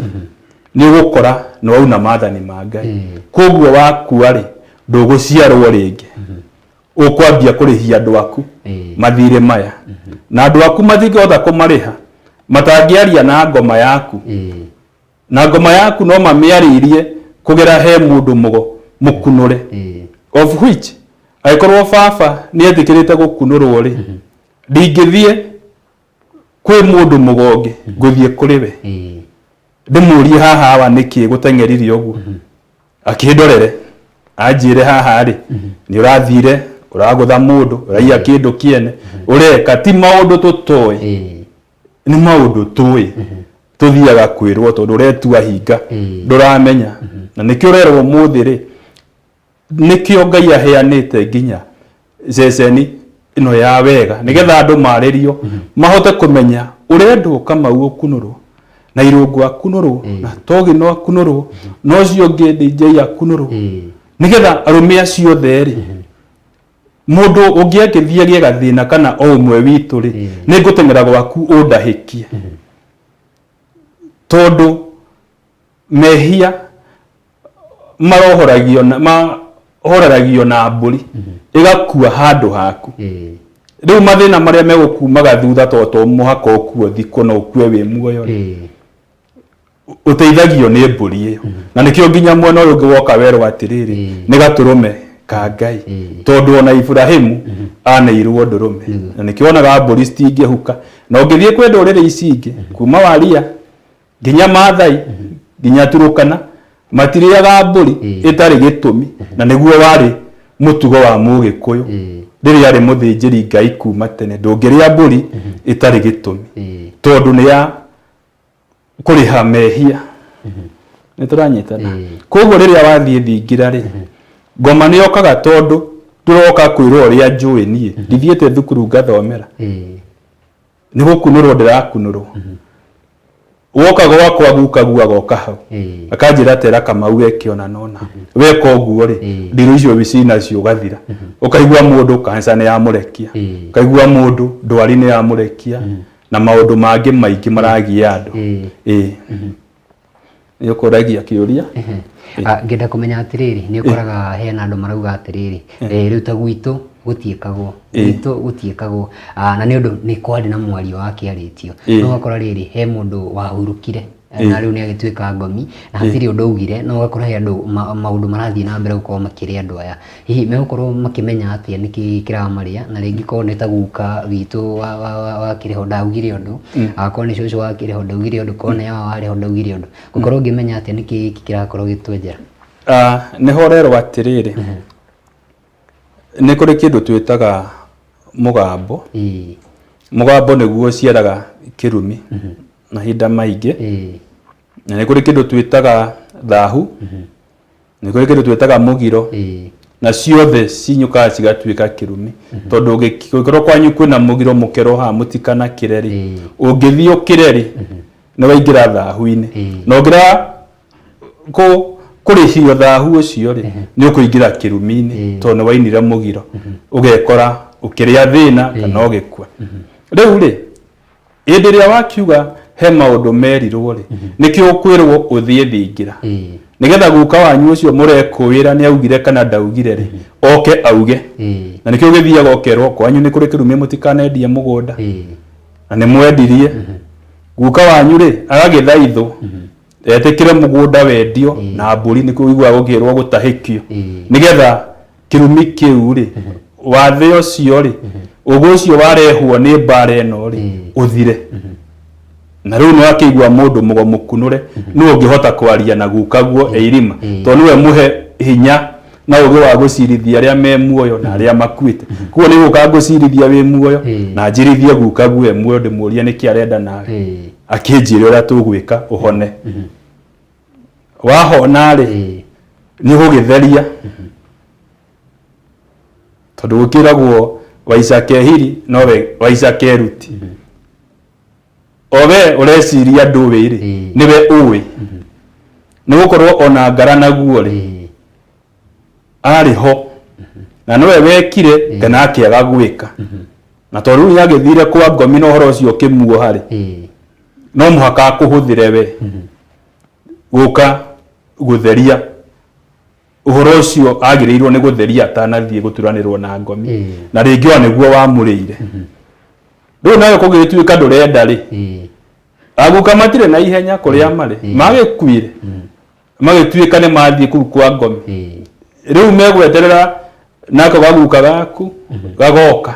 nĩ ũgũkora nĩ wauna maathani ma Ngai. Koguo wakua rĩ, ndũgũciarwo rĩngĩ, ũkwambia kũrĩhia andũ aku mathirĩ maya, na andũ aku matingĩhota kũmarĩha matangĩaria na ngoma yaku, na ngoma yaku no mamĩarĩirie kũgera he mũndũ mũgo mũkunũre, of which angĩkorwo baba nĩ etĩkĩrĩte gũkunũrwo rĩ, ndingĩthiĩ kwĩ mũndũ mũgo ũngĩ, ngũthiĩ kũrĩ we ndĩmũrie haha awa nĩkĩ gũteng'erire ũguo, akĩndorere anjĩre haha rĩ, nĩ ũrathire ũragũtha mũndũ, ũraiya kĩndũ kĩene, ũreka ti maũndũ tũtoĩ, nĩ maũndũ tũĩ tũthiaga kwĩrwo tondũ ũretua hinga ndũramenya. Na nĩkĩo ũrerwo ũmũthĩ rĩ, nĩkĩo Ngai aheanĩte nginya ceceni ĩno ya Wega nĩgetha andũ marĩrio mahote kũmenya ũrendwo Kamau ũkunũrwo na Irũngũ akunũrwo na Togino akunũrwo na ũcio ũngĩ DJ akunũrwo, nĩgetha arũme acio othe rĩ, mũndũ ũngĩ angĩthiĩ agĩe gathĩna kana o ũmwe witũ rĩ, nĩ ngũteng'era gwaku ũndahĩkie, tondũ mehia marohoragio na mahoreragio na mbũri ĩgakua handũ haku. Rĩu mathĩna marĩa megũkumaga thutha, to to mũhaka ũkue thikũ, no ũkue wĩ muoyo rĩ, ũteithagio nĩ mbũri ĩyo. Na nĩkĩo nginya mwena ũyũ ũngĩ woka werwo atĩrĩrĩ, nĩ gatũrũme ka Ngai, tondũ ona Iburahimu aneirwo ndũrũme. Na nĩkĩo wonaga mbũri citingĩhuka. Na ũngĩthiĩ kwĩ ndũrĩrĩ ici ingĩ, kuma Waria nginya Maathai nginya Turukana, matirĩaga mbũri ĩtarĩ gĩtũmi. Na nĩguo warĩ mũtugo wa Mũgĩkũyũ rĩrĩa arĩ mũthĩnjĩri Ngai kuma tene, ndũngĩrĩa mbũri ĩtarĩ gĩtũmi, tondũ nĩ ya kũrĩha mehia. Nĩ tũranyitana? Koguo rĩrĩa wathiĩ thingira rĩ, ngoma nĩ yokaga, tondũ ndũroka kwĩrwo ũrĩa njũĩ niĩ ndithiĩte thukuru ngathomera, nĩ gũkunũrwo ndĩrakunũrwo. Woka gwakwa guka agoka hau akanjĩra, "Tera Kamau weke ona nona weka ũguo rĩ, ndirũ icio cinacio ũgathira." Ũkaigua mũndũ kanca nĩ yamũrekia, ũkaigua mũndũ ndwari nĩ yamũrekia, na maũndũ mangĩ maingĩ maragia andũ. Ĩĩ, nĩ ũkũragia kĩũria. Ngenda kũmenya atĩrĩrĩ, nĩ ũkoraga hena andũ marauga atĩrĩrĩ, rĩu ta gwitũ gũtiĩkagwo, gwitũ gũtiĩkagwo. Na nĩ ũndũ nĩ kwarĩ na mwario wakĩarĩtio, no ũgakora rĩrĩ, he mũndũ wahurũkire na rĩu nĩ agĩtuĩka ngomi na hatirĩ ũndũ augire, no ũgakora he andũ maũndũ marathiĩ na mbere gũkorwo makĩrĩa andũ aya. Hihi megũkorwo makĩmenya atĩa nĩkĩ kĩramarĩa? Na rĩngĩ korwo nĩ ta guka witũ wakĩrĩ ho ndaugire ũndũ, akorwo nĩ cũcũ wakĩrĩ ho ndaugire ũndũ, korwo nĩ awa warĩ ho ndaugire ũndũ, ngũkorwo ngĩmenya atĩa nĩkĩ gĩkĩ kĩrakorwo gĩtwenjera? Nĩho ũrerwo atĩrĩrĩ, nĩ kũrĩ kĩndũ twĩtaga mũgambo. Mũgambo nĩguo ũciaraga kĩrumi mahinda maingĩ. Na nĩ kũrĩ kĩndũ twĩtaga thahu, nĩ kũrĩ kĩndũ twĩtaga mũgiro, na ciothe cinyũkaga cigatuĩka kĩrumi, tondũ ũngĩkorwo kwanyu kwĩna mũgiro, mũkerwo haha mũtikanakĩre rĩ, ũngĩthiĩ ũkĩre rĩ, nĩ waingĩra thahu-inĩ. Na ũngĩrega kũrĩhio thahu ũcio rĩ, nĩ ũkũingĩra kĩrumi-inĩ, tondũ nĩ wainire mũgiro, ũgekora ũkĩrĩa thĩna kana ũgĩkua. Rĩu rĩ, hĩndĩ ĩrĩa wakiuga he maũndũ merirwo rĩ, nĩkĩo ũkwĩrwo ũthiĩ thingira, nĩgetha guka wanyu ũcio mũrekũĩra nĩ augire kana ndaugire rĩ, oke auge. Na nĩkĩo ũgĩthiaga ũkerwo kwanyu nĩ kũrĩ kĩrumi, mũtikanendie mũgũnda, na nĩ mwendirie. Guka wanyu rĩ, agagĩthaithwo etĩkĩre mũgũnda wendio na mbũri. Nĩkĩo ũiguaga gũkĩrwo gũtahĩkio, nĩgetha kĩrumi kĩu rĩ, wathe ũcio rĩ, ũgũ ũcio warehwo nĩ mbara ĩno rĩ, ũthire. Na rĩu nĩ wakĩigua mũndũ mũgo mũkunũre nĩ ũngĩhota kwaria na gukaguo e irima, tondũ nĩwe mũhe hinya na ũgĩ wa gũcirithia arĩa me muoyo na arĩa makuĩte. Koguo nĩ gũka ngũcirithia wĩ muoyo na njirithie gukaguo e muoyo, ndĩmũrie nĩkĩ arenda nawe. Akĩnjĩra ũrĩa tũgwĩka ũhone. Wahona rĩ, nĩ ũgũgĩtheria, tondũ gũkĩragwo waica kehiri nowe waica keruti. O we ũreciria ndũĩ rĩ, nĩwe ũĩ, nĩ gũkorwo ona ngara naguo rĩ, arĩ ho na nowe wekire kana akĩaga gwĩka. Na tondũ rĩu nĩagĩthire kwa ngomi na ũhoro ũcio ũkĩmuoha rĩ, no mũhaka akũhũthĩre we gũka gũtheria ũhoro ũcio agĩrĩirwo nĩ gũtheria atanathiĩ gũturanĩrwo na ngomi. Na rĩngĩ ona nĩguo wamũrĩire. Rĩu nawe kũgĩtuĩka ndũrenda rĩ, aguka matirĩ na ihenya kũrĩa marĩ, magĩkuire magĩtuĩka nĩ mathiĩ kũu kwa ngomi. Rĩu megweterera nako gaguka gaku gagoka.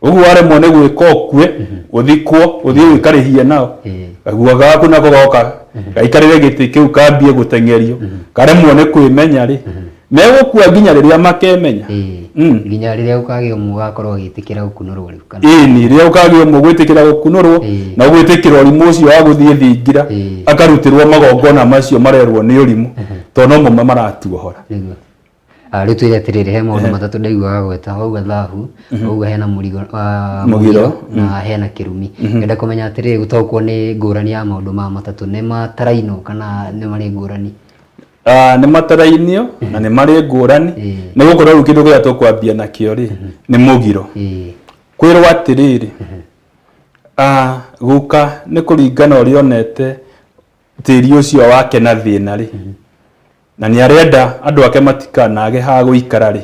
Ũguo waremwo nĩ gwĩka ũkue, ũthikwo, ũthiĩ ũikarĩhie nao, gaguka gaku nako goka gaikarĩre gĩtĩ kĩu, kambie gũteng'erio, karemwo nĩ kwĩmenya rĩ, megũkua nginya rĩrĩa makemenya. Nginya rĩrĩa ũkagĩa ũmwe ũgakorwo ũgĩtĩkĩra gũkunũrwo rĩu kana? Ĩni, rĩrĩa ũkagĩa ũmwe gwĩtĩkĩra gũkunũrwo na gwĩtĩkĩra ũrimũ ũcio wa gũthiĩ thingira, akarutĩrwo magongona macio marerwo nĩ ũrimũ, tondũ no mo maratuohora. Nĩguo. Ah, rĩu twĩre atĩrĩrĩ, he maũndũ matatũ ndaiguaga gweta. Wauga thahu, wauga hena mũrigo, ah, mũgiro, mũgiro na hena kĩrumi. Ngenda kũmenya atĩrĩrĩ, gũtaũkwo nĩ ngũrani ya maũndũ maya matatũ, nĩ matarainwo kana nĩ marĩ ngũrani? Ah, nĩ matarainio na nĩ marĩ ngũrani, nĩ gũkorwo rĩu kĩndũ kĩrĩa tũkwambia nakĩo rĩ nĩ mũgiro. Kwĩrwo atĩrĩrĩ, ah, guka nĩ kũringana ũrĩa onete tĩri ũcio wake na thĩna rĩ, na nĩ arenda andũ ake matikanage ha gũikara rĩ,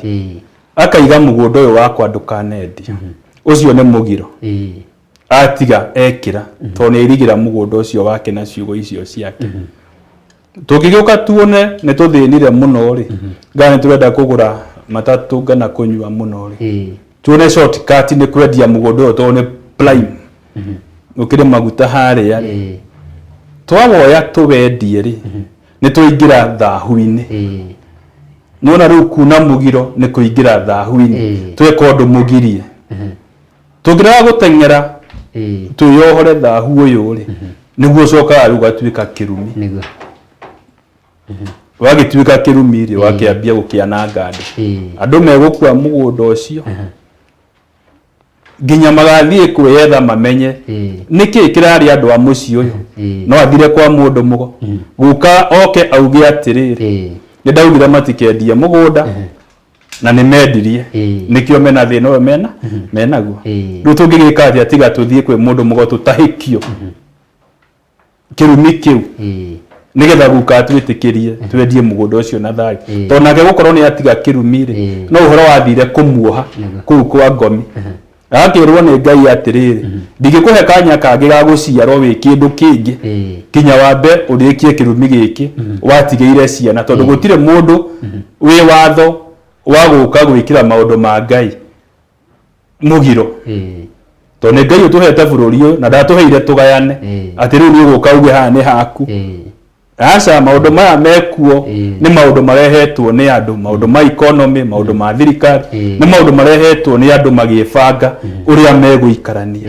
akaiga mũgũnda ũyũ wakwa ndũkanendio. Ũcio nĩ mũgiro. Atiga ekĩra tondũ nĩ airigĩra mũgũnda ũcio wake na ciugo icio ciake. Tũngĩgĩũka tuone nĩ tũthĩnire mũno rĩ, ngana nĩ tũrenda kũgũra matatũ ngana kũnyua mũno rĩ, tuone shortcut nĩ kwendia mũgũnda ũyũ tondũ nĩ prime, ũkĩrĩ maguta harĩa rĩ, twawoya tũwendie rĩ, nĩ twaingĩra thahu-inĩ. Nĩwona rĩu kuna mũgiro nĩ kũingĩra thahu-inĩ. Tweka ũndũ mũgirie, tũngĩrega gũteng'era twĩyohore thahu ũyũ rĩ, nĩguo ũcokaga rĩu ũgatuĩka kĩrumi. Nĩguo. Wagĩtuĩka kĩrumi rĩ, wakĩambia gũkĩananga andũ. Andũ megũkua mũgũnda ũcio nginya magathiĩ kwĩyetha mamenye nĩkĩ kĩrarĩ andũ a mũciĩ ũyũ. No athire kwa mũndũ mũgo, guka oke auge atĩrĩrĩ, nĩ ndaugire matikendie mũgũnda na nĩ mendirie, nĩkĩo mena thĩna ũyũ mena menaguo. Rĩu tũngĩgĩka atĩa tiga tũthiĩ kwĩ mũndũ mũgo tũtahĩkio kĩrumi kĩu, nĩgetha guka atwĩtĩkĩrie twendie mũgũnda ũcio na thayũ? Tondũ nake gũkorwo nĩ atiga kĩrumi rĩ, no ũhoro wathire kũmuoha kũu kwa ngomi, agakĩrwo nĩ Ngai atĩrĩrĩ, ndingĩkũhe kanya kangĩ ga gũciarwo wĩ kĩndũ kĩngĩ kinya wambe ũrĩkie kĩrumi gĩkĩ watigĩire ciana, tondũ gũtirĩ mũndũ wĩ watho wa gũka gwĩkĩra maũndũ ma Ngai mũgiro, tondũ nĩ Ngai ũtũhete bũrũri ũyũ na ndatũheire tũgayane atĩ rĩu nĩ ũgũka uge haha nĩ haku. Aca, maũndũ maya mekuo nĩ maũndũ marehetwo nĩ andũ, maũndũ ma economy, maũndũ ma thirikari, nĩ maũndũ marehetwo nĩ andũ magĩbanga ũrĩa megũikarania,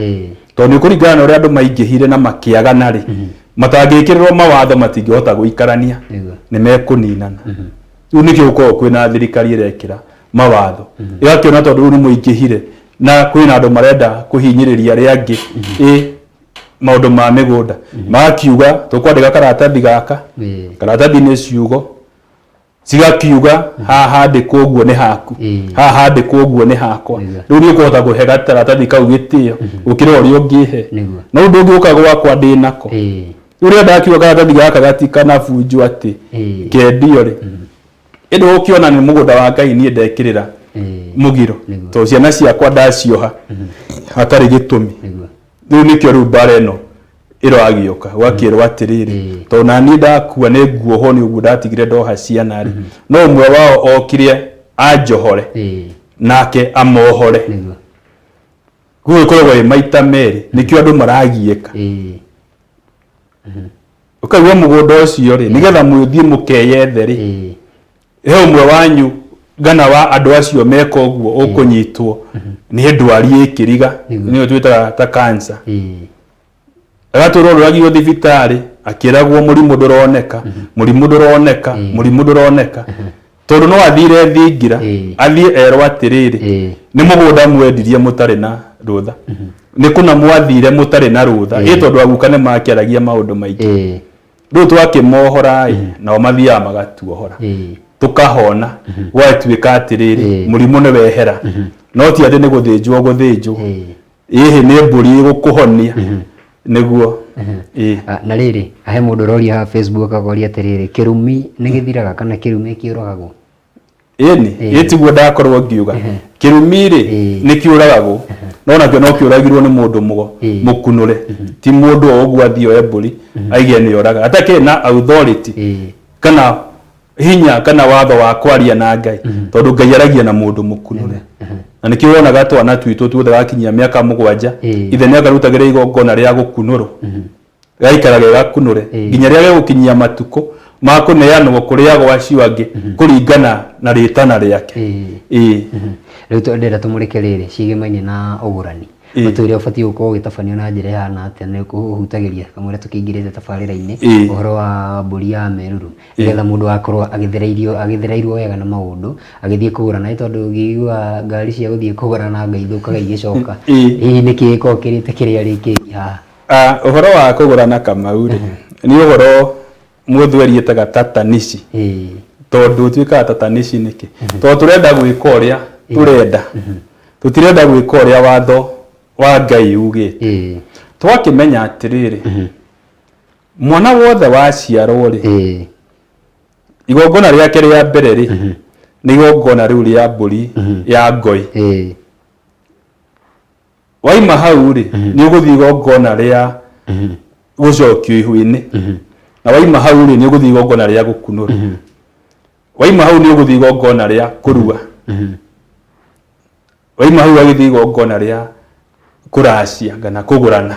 tondũ nĩ kũringana na ũrĩa andũ maingĩhire na makĩagana rĩ, matangĩkĩrĩrwo mawatho matingĩhota gũikarania. Nĩ mekũninana. Rĩu nĩkĩo gũkoragwo kwĩna thirikari ĩrekĩra mawatho, ĩgakĩona tondũ rĩu nĩ mũingĩhire na kwĩna andũ marenda kũhinyĩrĩria arĩa angĩ ĩ maũndũ ma mĩgũnda, magakiuga tũkwandĩka karatathi gaka. Karatathi nĩ ciugo cigakiuga haha handĩkwo ũguo nĩ haku, haha handĩkwo ũguo nĩ hakwa. Rĩu nĩ ũkũhota kũhe karatathi kau gĩtĩo gũkĩra ũrĩa ũngĩhe. No ndũngĩũka gwakwa ndĩ nako. Rĩu rĩrĩa ndakiuga karatathi gaka gatikanabunjwo atĩ kendio rĩ, ĩndĩ ũkĩona nĩ mũgũnda wa Ngai niĩ ndekĩrĩra mũgiro, tondũ ciana ciakwa ndacioha hatarĩ gĩtũmi. Rĩu nĩkĩo rĩu mbara ĩno ĩragĩũka, gwakĩrwo atĩrĩrĩ, tondũ naniĩ ndakua nĩ nguohwo nĩ ũguo ndatigire ndoha ciana rĩ, no ũmwe wao okire anjohore nake amohore. Koguo ĩkoragwo ĩ maita merĩ, nĩkĩo andũ maragiĩka. Ũkaigua mũgũnda ũcio rĩ, nĩgetha mũthiĩ mũkeyethe rĩ, he ũmwe wanyu ngana wa andũ acio meka ũguo ũkũnyitwo nĩ ndwari ĩkĩriga, nĩyo twĩtaga ta cancer. Agatũra orũragio thibitarĩ akĩragwo mũrimũ ndũroneka, mũrimũ ndũroneka, mũrimũ ndũroneka, tondũ no athire thingira, athiĩ erwo atĩrĩrĩ, nĩ mũgũnda mwendirie mũtarĩ na rũtha, nĩ kũna mwathire mũtarĩ na rũtha, ĩ tondũ aguka nĩ makĩaragia maũndũ maingĩ. Rĩu twakĩmohora ĩ, nao mathiaga magatuohora, tũkahona, gwatuĩka atĩrĩrĩ, mũrimũ nĩ wehera, no ti atĩ nĩ gũthĩnjwo gũthĩnjwo. Ĩhĩ, nĩ mbũri ĩgũkũhonia nĩguo ĩĩ. Ah, na rĩrĩ, he mũndũ ũroria haha Facebook akoria atĩrĩrĩ, kĩrumi nĩ gĩthiraga kana kĩrumi kĩũragagwo? Ĩni, ĩ tiguo ndakorwo ngiuga kĩrumi rĩ, nĩ kĩũragagwo, no nakĩo no kĩũragirwo nĩ mũndũ mũgo mũkunũre, ti mũndũ o ũguo athiĩ oe mbũri aige nĩ oraga atakĩrĩ na authority kana hinya kana watho wa kwaria na Ngai, tondũ Ngai aragia na mũndũ mũkunũre. Na nĩkĩo wonaga twana twitũ tuothe gakinyia mĩaka 7, ithe nĩ akarutagĩra igongona rĩa gũkunũrwo, gaikara ge gakunũre nginya rĩrĩa gegũkinyia matukũ ma kũneanwo kũrĩ ago acio angĩ kũringana na rĩtana rĩake. Ĩĩ. Rĩu ndĩrenda tũmũrĩke rĩrĩ ciĩgemaine na ũgũrani. Ũtũire ũbatiĩ gũkorwo ũgĩtabanio na njĩra ĩhana atĩa nĩ ũhutagĩria kamũira tũkĩingĩrĩte tabarĩra-inĩ ũhoro wa mbũri ya meruru, nĩgetha mũndũ akorwo agĩthereirio agĩthereirwo wega na maũndũ agĩthiĩ kũgũra, na nĩ tondũ ngĩigua ngari cia gũthiĩ kũgũra na anga ithũkaga igĩcoka. Hihi nĩkĩ gĩkoragwo kĩrĩte kĩrĩa rĩkĩngi haha? Ah, ũhoro wa kũgũrana Kamau rĩ, nĩ ũhoro mũthweri ĩtaga tatanici. Tondũ ũtuĩkaga tatanici nĩkĩ? Tondũ tũrenda gwĩka ũrĩa tũrenda, tũtirenda gwĩka ũrĩa watho wa Ngai ugĩte. Twakĩmenya atĩrĩrĩ, mwana wothe waciarwo rĩ, igongona rĩake rĩa mbere rĩ, nĩ igongona rĩu rĩa mbũri ya ngoi. Waima hau rĩ, nĩ ũgũthiĩ igongona rĩa gũcokio ihu-inĩ, na waima hau rĩ, nĩ ũgũthiĩ igongona rĩa gũkunũrwo, waima hau nĩ ũgũthiĩ igongona rĩa kũrua, waima hau agĩthiĩ igongona rĩa kũracia kana kũgũrana.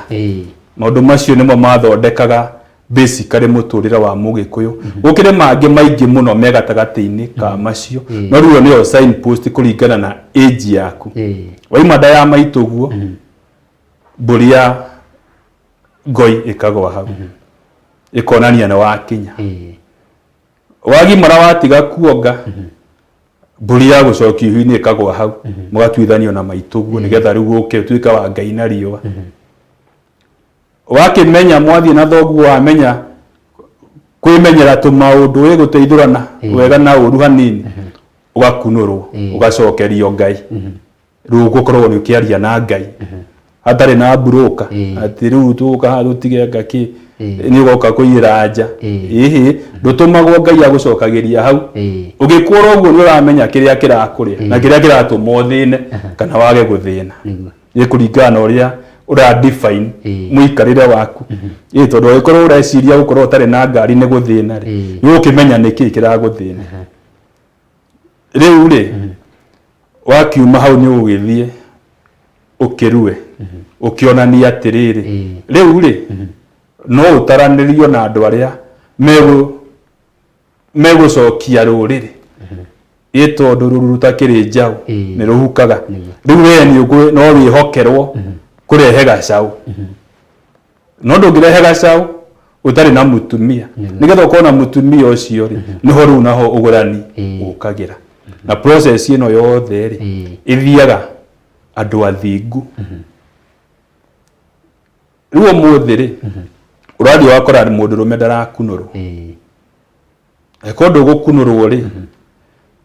Maũndũ macio nĩmo mathondekaga basically mũtũrĩre wa mũgĩkũyũ. Gũkĩrĩ mangĩ maingĩ mũno me gatagatĩ-inĩ ka macio, no rĩu ĩyo nĩyo sign post kũringana na age yaku. Waima nda ya maitũguo, mbũri ya ngoi ĩkagwa hau, ĩkonania nĩ wakinya. Wagimara watiga kuonga, mbũri ya gũcokio ihu-inĩ ĩkagwa hau, mũgatuithanio na maitũguo nĩgetha rĩu ũke ũtuĩke wa Ngai na riũa. Wakĩmenya mwathiĩ na thoguo, wamenya kwĩmenyera tũmaũndũ, ĩ gũteithũrana wega na ũru hanini, ũgakunũrwo, ũgacokerio Ngai. Rĩu ũgũkorwo nĩ ũkĩaria na Ngai hatarĩ na mburũka, atĩ rĩu tũgũka haha tũtige ngakĩ nĩ ũgoka kũiyĩra nja. Ĩhĩ, ndũtũmagwo, Ngai agũcokagĩria hau. Ũgĩkũra ũguo nĩ ũramenya kĩrĩa kĩrakũrĩa na kĩrĩa kĩratũma ũthĩne kana wage gũthĩna. Nĩ kũringana na ũrĩa ũra define mũikarĩre waku. Ĩ tondũ angĩkorwo ũreciria gũkorwo ũtarĩ na ngari nĩ gũthĩna rĩ, nĩ ũgũkĩmenya nĩkĩ kĩragũthĩna. Rĩu rĩ, wakiuma hau nĩ ũgũgĩthiĩ ũkĩrue, ũkĩonania atĩrĩrĩ, rĩu rĩ, no ũtaranĩrio na andũ arĩa megũcokia rũrĩrĩ. Ĩ tondũ rũruru rũtakĩrĩ njaũ nĩ rũhukaga. Rĩu we no wĩhokerwo kũrehe gacaũ, no ndũngĩrehe gacaũ ũtarĩ na mũtumia. Nĩgetha ũkorwo na mũtumia ũcio rĩ, nĩho rĩu naho ũgũrani ũkagĩra. Na process ĩno yothe rĩ, ĩthiaga andũ athingu. Rĩu ũmũthĩ rĩ, ũrathiĩ ũgakora mũndũrũme ndarakunũrwo. Angĩkorwo ndũgũkunũrwo rĩ,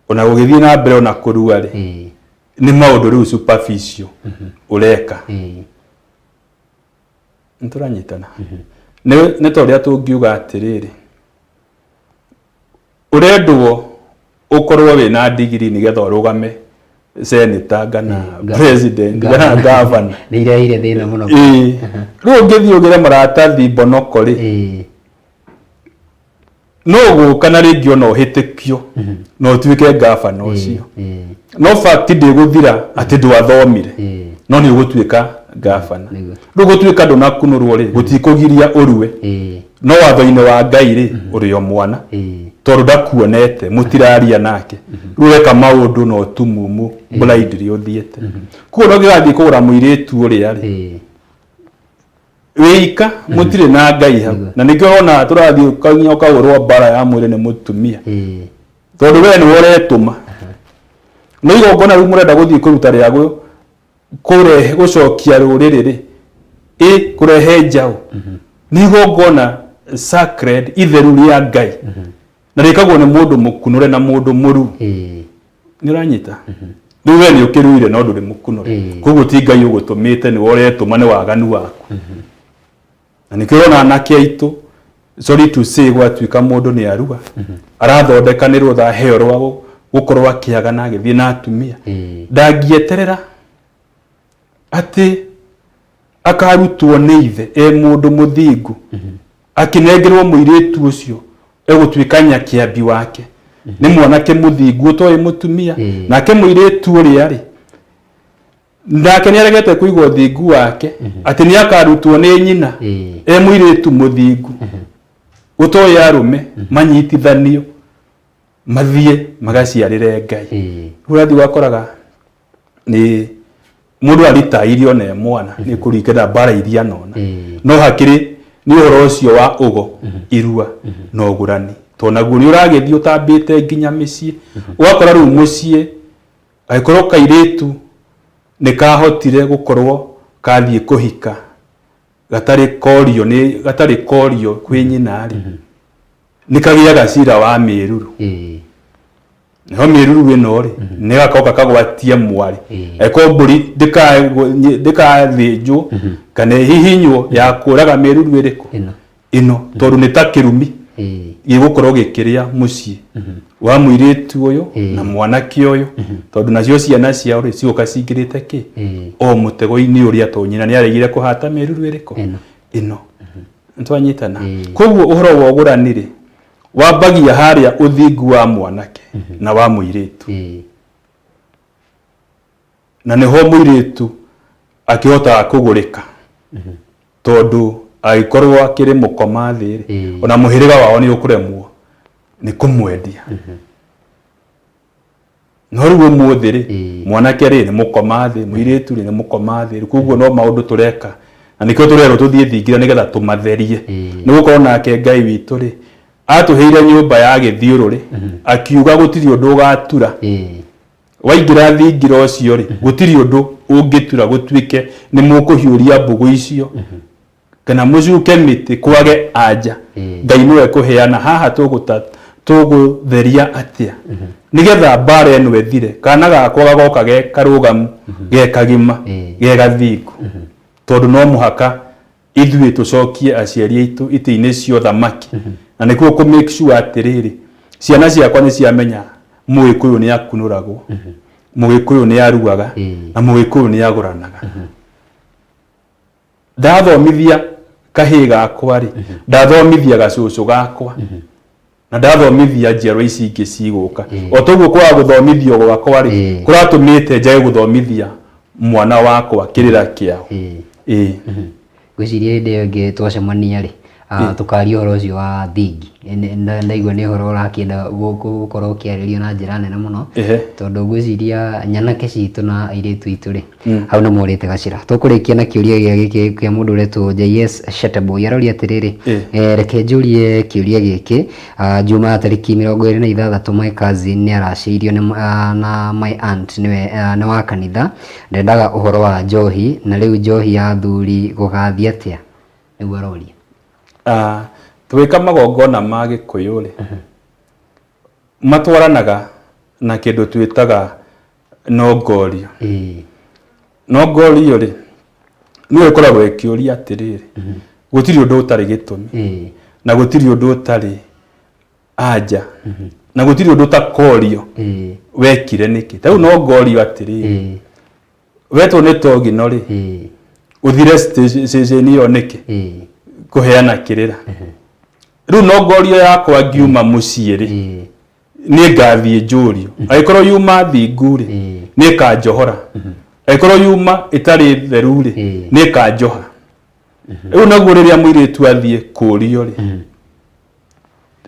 ona gũgĩthiĩ na mbere ona kũrua rĩ, nĩ maũndũ rĩu superficial ũreka. Nĩ tũranyitana? Nĩ ta ũrĩa tũngiuga atĩrĩrĩ, ũrendwo ũkorwo wĩna ndigiri nĩgetha ũrũgame senator kana president kana governor. Nĩ ireheire thĩna mũno. Ĩĩ, rĩu ũngĩthiĩ ũgĩre maratathi mbonoko rĩ, no gũka na rĩngĩ ona ũhĩtĩkio na ũtuĩke ngabana ũcio, no fact ndĩgũthira atĩ ndwathomire, no nĩ ũgũtuĩka ngabana. Rĩu gũtuĩka ndũnakunũrwo rĩ, gũtikũgiria ũrue, no watho-inĩ wa Ngai rĩ, ũrĩ o mwana, tondũ ndakuonete, mũtiraria nake, rĩu ũreka maũndũ na ũtumumu blindly ũthiĩte. Koguo no ũngĩgathiĩ kũgũra mũirĩtu ũrĩa rĩ, Wĩika mũtirĩ na Ngai hau. Na nĩkĩo ũrona tũrathiĩ ũkaginya ũkahũrwo mbara ya mwĩrĩ nĩ mũtumia. Tondũ we nĩwe ũretũma. No igongona rĩu mũrenda gũthiĩ kũruta rĩa kũrehe gũcokia rũrĩrĩ rĩ, ĩ kũrehe njaũ. Nĩ igongona sacred itheru rĩa Ngai. Na rĩkagwo nĩ mũndũ mũkunũre na mũndũ mũruu. Nĩ ũranyita? Rĩu we nĩ ũkĩruire no ndũrĩ mũkunũre. Koguo ti Ngai ũgũtũmĩte, nĩwe ũretũma, nĩ waganu waku. Na nĩkĩo ũrona anake aitũ, sorry to say, gwatuĩka mũndũ nĩ arua, arathondeka nĩ rũtha aheo rwa gũkorwo akĩagana agĩthiĩ na atumia. Ndangĩeterera atĩ akarutwo nĩ ithe e mũndũ mũthingu, akĩnengerwo mũirĩtu ũcio egũtuĩka nyakĩambi wake nĩ mwanake mũthingu ũtoĩ mũtumia. Nake mũirĩtu ũrĩa rĩ, nake nĩ aregete kũiga ũthingu wake atĩ nĩ akarutwo nĩ nyina e mũirĩtu mũthingu ũtoĩ arũme, manyitithanio mathiĩ magaciarĩre Ngai. Rĩu ũrathiĩ ũgakoraga nĩ mũndũ aritairio na e mwana nĩ kũringana mbara iria nona. No hakĩrĩ nĩ ũhoro ũcio wa ũgo, irua na ũgũrani, tondũ naguo nĩ ũragĩthiĩ ũtambĩte nginya mĩciĩ. Ũgakora rĩu mũciĩ angĩkorwo kairĩtu nĩ kahotire gũkorwo kathiĩ kũhika gatarĩ korio nĩ gatarĩ korio kwĩ nyina rĩ, nĩ kagĩaga cira wa mĩruru. Nayo mĩruru ĩno rĩ, nĩ gakoka kagwatie mwarĩ. Angĩkorwo mbũri ndĩkathĩnjwo kana ĩhihinywo ya kũraga mĩruru ĩrĩkũ? Ĩno. Ĩno, tondũ nĩ ta kĩrumi gĩgũkorwo gĩkĩrĩa mũciĩ wa mũirĩtu ũyũ na mwanake ũyũ, tondũ nacio ciana ciao rĩ, cigũka cingĩrĩte kĩ o mũtego-inĩ ũrĩa, tondũ nyina nĩ aregire kũhata mĩruru ĩrĩkũ? Ĩno. Ĩno. Nĩtwanyitana? Koguo ũhoro wa ũgũrani rĩ, wambagia harĩa ũthingu wa mwanake na wa mũirĩtu. Na nĩho mũirĩtu akĩhotaga kũgũrĩka, tondũ angĩkorwo akĩrĩ mũkoma thĩ rĩ, ona mũhĩrĩga wao nĩ ũkũremwo nĩ kũmwendia. No rĩu ũmũthĩ rĩ, mwanake rĩ nĩ mũkoma thĩ, mũirĩtu rĩ nĩ mũkoma thĩ, koguo no maũndũ tũreka, na nĩkĩo tũrerwo tũthiĩ thingira nĩgetha tũmatherie. Nĩ gũkorwo nake Ngai witũ rĩ, atũheire nyũmba ya gĩthiũrũrĩ, akiuga gũtirĩ ũndũ ũgatura. Waingĩra thingira ũcio rĩ, gũtirĩ ũndũ ũngĩtura gũtuĩke nĩ mũkũhiũria mbũgũ icio kana mũcuke mĩtĩ kwage anja. Ngai nĩwe kũheana haha tũgũta tũgũtheria atĩa nĩgetha mbara ĩno ĩthire, kana gakwa gagoka ge karũgamu, ge kagima, ge gathingu, tondũ no mũhaka ithuĩ tũcokie aciari aitũ itĩ-inĩ cia ũthamaki. Na nĩkuo kũ make sure atĩrĩrĩ, ciana ciakwa nĩ ciamenya Mũgĩkũyũ nĩ akunũragwo, Mũgĩkũyũ nĩ aruaga, na Mũgĩkũyũ nĩ agũranaga. Ndathomithia kahĩĩ gakwa rĩ, ndathomithia gacũcũ gakwa, na ndathomithia njiarwa ici ingĩ cigũka. O toguo kwaga gũthomithio gwakwa rĩ, kũratũmĩte njage gũthomithia mwana wakwa kĩrĩra kĩao. Ĩĩ. Ngwĩciria hĩndĩ ĩyo ĩngĩ twacemania rĩ, tũkaria ũhoro ũcio wa thingi. Ndaigua nĩ ũhoro ũrakĩenda gũkorwo ũkĩarĩrio na njĩra nene mũno, tondũ ngwĩciria nyanake citũ na airĩtu aitũ rĩ, hau nĩ morĩte gacĩra. Tũkũrĩkia na kĩũria gĩa gĩkĩ kĩa mũndũ ũretwo JS Sheteboy, aroria atĩrĩrĩ, reke njũrie kĩũria gĩkĩ, Juma ya tarĩki 26 my cousin nĩ aracĩirio na my aunt nĩwe nĩ wa kanitha, ndendaga ũhoro wa njohi, na rĩu njohi ya athuri gũgathiĩ atĩa? Nĩguo aroria. Tũgĩka magongona ma Gĩkũyũ rĩ, matwaranaga na kĩndũ twĩtaga nongorio. Nongorio rĩ, nĩyo ĩkoragwo ĩkĩũria atĩrĩrĩ, gũtirĩ ũndũ ũtarĩ gĩtũmi, na gũtirĩ ũndũ ũtarĩ anja, na gũtirĩ ũndũ ũtakorio wekire nĩkĩ. Ta rĩu no ngorio atĩrĩrĩ, wetwo nĩ togino rĩ, ũthire station ĩyo nĩkĩ kũheana kĩrĩra? Rĩu no ngorio yakwa ngiuma mũciĩ rĩ, nĩ ngathiĩ njũrio. Angĩkorwo yuma thingu rĩ, nĩ ĩkanjohora. Angĩkorwo yuma ĩtarĩ theru rĩ, nĩ ĩkanjoha. Rĩu naguo rĩrĩa mũirĩtu athiĩ kũrio rĩ,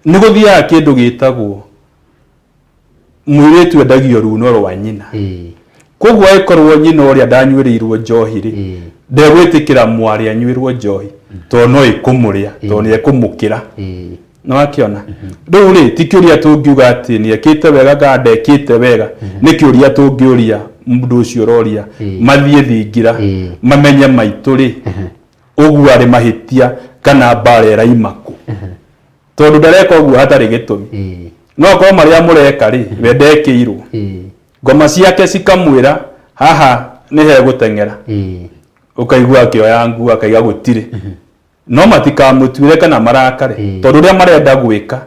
nĩ gũthiaga kĩndũ gĩtagwo mũirĩtu endagio runo rwa nyina. Koguo angĩkorwo nyina ũrĩa ndanyuĩrĩirwo njohi rĩ, ndegwĩtĩkĩra mwarĩ anyuĩrwo njohi tondũ no ĩkũmũrĩa, tondũ nĩ ekũmũkĩra. Nĩ wakĩona rĩu rĩ, ti kĩũria tũngiuga atĩ nĩ ekĩte wega kana ndekĩte wega, nĩ kĩũria tũngĩũria mũndũ ũcio ũroria mathiĩ thingira mamenye maitũ rĩ, ũguo arĩ mahĩtia kana mbara ĩraima kũ, tondũ ndareka ũguo hatarĩ gĩtũmi. No akorwo marĩa mũreka rĩ, we ndekĩirwo ngoma ciake cikamwĩra haha nĩ hegũteng'era, ũkaigua akĩoya nguo akaiga gũtirĩ, no matikamũtuĩre kana marakare, tondũ ũrĩa marenda gwĩka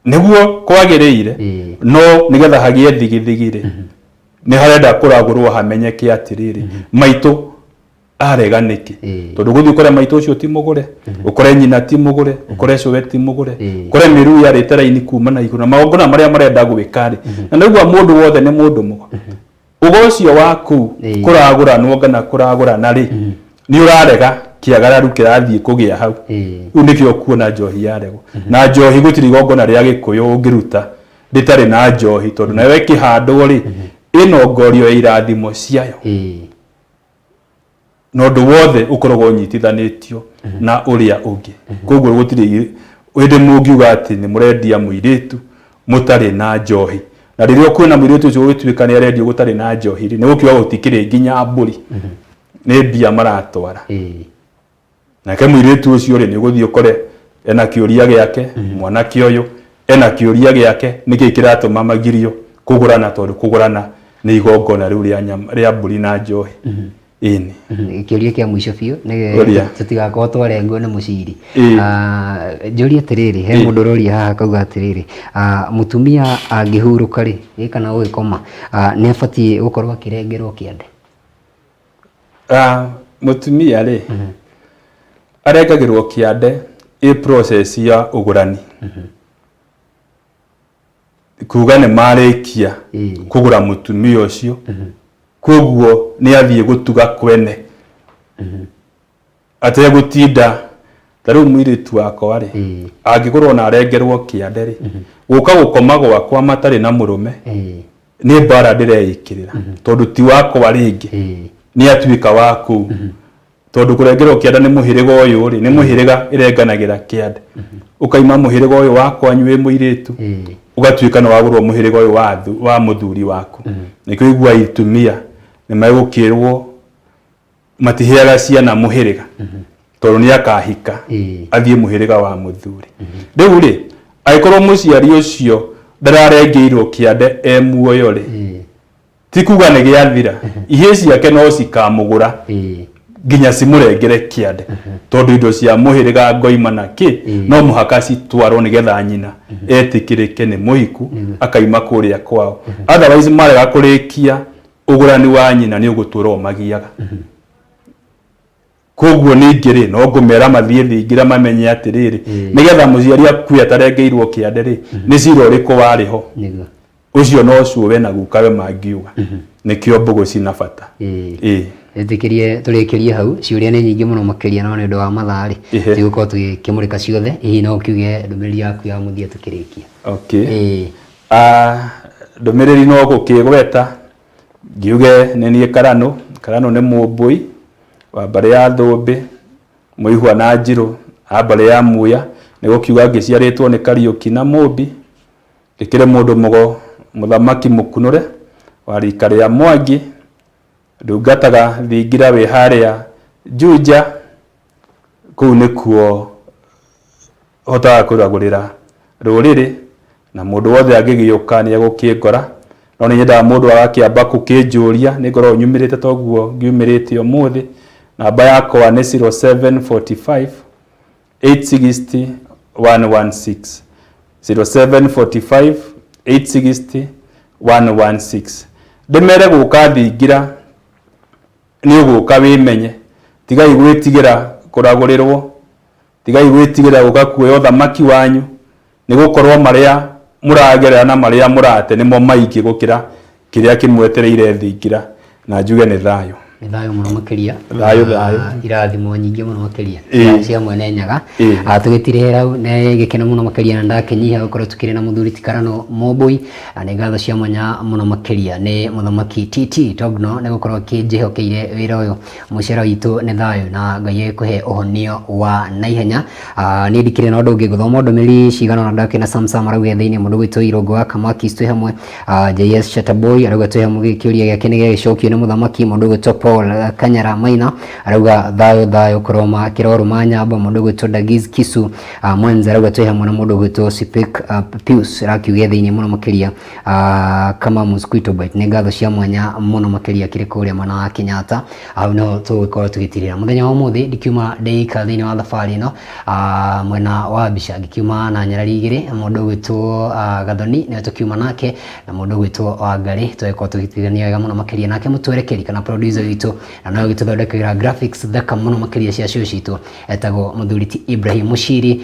nĩguo kwagĩrĩire. No nĩgetha hagĩe thigithigi rĩ, nĩ harenda kũragũrwo hamenyeke atĩrĩrĩ, maitũ arega nĩkĩ? Tondũ gũthiĩ ũkore maitũ ũcio ti mũgũre, ũkore nyina ti mũgũre, ũkore cũwe ti mũgũre, ũkore mĩruu yarĩte raini kuma na igũrũ na magongona marĩa marenda gwĩka rĩ, na nĩguo mũndũ wothe nĩ mũndũ mũgo ũgo ũcio waku kũragũranwo kana kũragũrana rĩ, nĩ ũrarega kĩagararu kĩrathiĩ kũgĩa hau. Rĩu nĩkĩo kuona njohi yaregwo na njohi. Gũtirĩ igongona rĩa Gĩkũyũ ũngĩruta rĩtarĩ na njohi, tondũ nayo ĩkĩhandwo rĩ, ĩno ngorio ya irathimo ciayo, na ũndũ wothe ũkoragwo ũnyitithanĩtio na ũrĩa ũngĩ. Koguo gũtirĩ hĩndĩ mũngiuga atĩ nĩ mũrendia mũirĩtu mũtarĩ na njohi. Na rĩrĩa ũkuona mũirĩtu ũcio gũgĩtuĩka nĩ arendio gũtarĩ na njohi rĩ, nĩ gũkiuga gũtikĩrĩ nginya mbũri, nĩ mbia maratwara. Nake mũirĩtu ũcio rĩ, nĩ ũgũthiĩ ũkore ena kĩũria gĩake, mwanake ũyũ ena kĩũria gĩake, nĩkĩ kĩratũma magirio kũgũrana? Tondũ kũgũrana nĩ igongona rĩu rĩa nyama, rĩa mbũri na njohi. Ĩni. Kĩũria kĩa mũico biũ nĩ Ũria. Tũtigakorwo twarengwo nĩ mũciri. Njũrie atĩrĩrĩ, he mũndũ ũroria haha akauga atĩrĩrĩ, mũtumia angĩhurũka rĩ, ĩ kana gũgĩkoma, nĩ abatiĩ gũkorwo akĩrengerwo kĩande? Mũtumia rĩ, arengagĩrwo kĩande ĩ process ya ũgũrani, kuga nĩ marĩkia kũgũra mũtumia ũcio, koguo nĩ athiĩ gũtuga kwene ategũtinda. Ta rĩu mũirĩtu wakwa rĩ, angĩgũrwo na arengerwo kĩande rĩ, gũka gũkoma gwakwa matarĩ na mũrũme nĩ mbara ndĩreĩkĩrĩra, tondũ ti wakwa rĩngĩ, nĩ atuĩka wa kũu. Tondũ kũrengerwo kĩanda nĩ mũhĩrĩga ũyũ rĩ, nĩ mũhĩrĩga ĩrenganagĩra kĩande, ũkaima mũhĩrĩga ũyũ wa kwanyu wĩ mũirĩtu, ũgatuĩka nĩ wagũrwo mũhĩrĩga ũyũ wa mũthuri waku. Nĩkĩo igua itumia nĩ megũkĩrwo matiheaga ciana mũhĩrĩga, tondũ nĩ akahika athiĩ mũhĩrĩga wa mũthuri. Rĩu rĩ, angĩkorwo mũciari ũcio ndararengeirwo kĩande e muoyo rĩ, ti kuga nĩ gĩathira, ihĩĩ ciake no cikamũgũra nginya cimũrengere kĩande, tondũ indo cia mũhĩrĩga ngoima na kĩ no mũhaka citwarwo nĩgetha nyina etĩkĩrĩke nĩ mũhiku akaima kũrĩa kwao. Otherwise marega kũrĩkia ũgũrani wa nyina, nĩ ũgũtũra ũmagiaga. Koguo ningĩ rĩ, no ngũmera mathiĩ thingira mamenye atĩrĩrĩ, nĩgetha mũciari akue atarengeirwo kĩande rĩ, nĩ cira ũrĩkũ warĩ ho. Ũcio no cũwe na gukawe mangiuga. Nĩkĩo mbũgũ cina bata. Ĩĩ. Ĩtĩkĩrie tũrĩkĩrie hau. Ciũria nĩ nyingĩ mũno makĩria, no nĩ ũndũ wa mathaa rĩ, tũgũkorwo tũgĩkĩmũrĩka ciothe. Hihi no ũkiuge ndũmĩrĩri yaku ya mũthia tũkĩrĩkia? Okay. Ndũmĩrĩri no gũkĩgweta ngiuge nĩ niĩ Karanũ. Karanũ nĩ mũmbũi wa mbarĩ ya Thũmbĩ, mũihwa na njirũ a mbarĩ ya Muya, nĩ gũkiuga ngĩciarĩtwo nĩ Kariũki na Mũmbi, ngĩkĩrĩ mũndũ mũgo mũthamaki mũkunũre wa rika rĩa Mwangi, ndungataga thingira wĩ harĩa Juja, kũu nĩkuo hotaga kũragũrĩra rũrĩrĩ, na mũndũ wothe angĩgĩũka nĩ egũkĩngora, no nĩ nyendaga mũndũ agakĩamba gũkĩnjũria nĩ ngoragwo nyumĩrĩte toguo ngiumĩrĩte ũmũthĩ. Namba yakwa nĩ 0745 860 116, 0745 860 116. Ndĩmere gũka thingira nĩ ũgũka wĩmenye, tigai gwĩtigĩra kũragũrĩrwo, tigai gwĩtigĩra gũka kuoya ũthamaki wanyu, nĩ gũkorwo marĩa mũragerera na marĩa mũrate nĩmo maingĩ gũkĩra kĩrĩa kĩmwetereire thingira. Na njuge nĩ thayũ. Nĩ thayũ mũno makĩria. Thayũ, thayũ. Irathimo nyingĩ mũno makĩria cia mwene Nyaga. Tũgĩtirĩhĩra hau, nĩ gĩkeno mũno makĩria na ndakĩnyiha gũkorwo tũkĩrĩ na mũthuri ti Karano Mũmbũi. Na nĩ ngatho cia mwanya mũno makĩria nĩ mũthamaki TT Togno nĩ gũkorwo akĩnjĩhokeire wĩra ũyũ. Mũcera witũ nĩ thayũ na Ngai agĩkũhe ũhonio wa naihenya. Niĩ ndikĩrĩ na ũndũ ũngĩ, ngũthoma ndũmĩrĩri cigana ũna ndakĩona Samsam arauga thĩinĩ mũndũ gwitũ Irũngũ wa Kamakis twĩ hamwe. JS Chataboy arauga twĩ hamwe, kĩũria gĩake nĩ gĩagĩcokio nĩ mũthamaki. Mũndũ gwĩtwo Paul Kanyara Maina arauga thayũ thayũ kũroma kĩrorũma nyamba. Mũndũ gwĩtwo Dagiz Kisu Mwenza arauga twĩ hamwe, na mũndũ gwĩtwo Sipik Pius arakiuga thĩinĩ mũno makĩria kama mosquito bite. Nĩ ngatho cia mwanya mũno makĩria kĩrĩ kũrĩa mwena wa Kenyatta. Hau niho tũgũkorwo tũgĩtirĩra mũthenya wa ũmũthĩ. Ndikiuma ndĩika thĩinĩ wa thabarĩ ĩno, mwena wa mbica ngĩkiuma na nyarari igĩrĩ, mũndũ ũgwĩtwo Gathoni nĩwe tũkiuma nake na mũndũ ũgwĩtwo Wangarĩ, tũgĩkorwo tũgĩtigania wega mũno makĩria. Nake mũtwerekeri kana producer witũ na nowe ũgĩtũthondekagĩra graphics thaka mũno makĩria cia show citũ etagwo mũthuri ti Ibrahim Mushiri,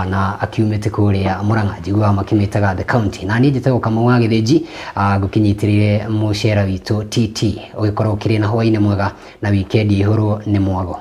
na akiumĩte kũrĩa Murang'a, njiguaga makĩmĩtaga the county. Na niĩ njĩtagwo Kamau wa Gĩthĩnji, ngũkĩnyitĩrĩire mũcera witũ TT. Ũgĩkorwo ũkĩrĩ na hwainĩ mwega na wikendi ĩihũrwo nĩ mwago.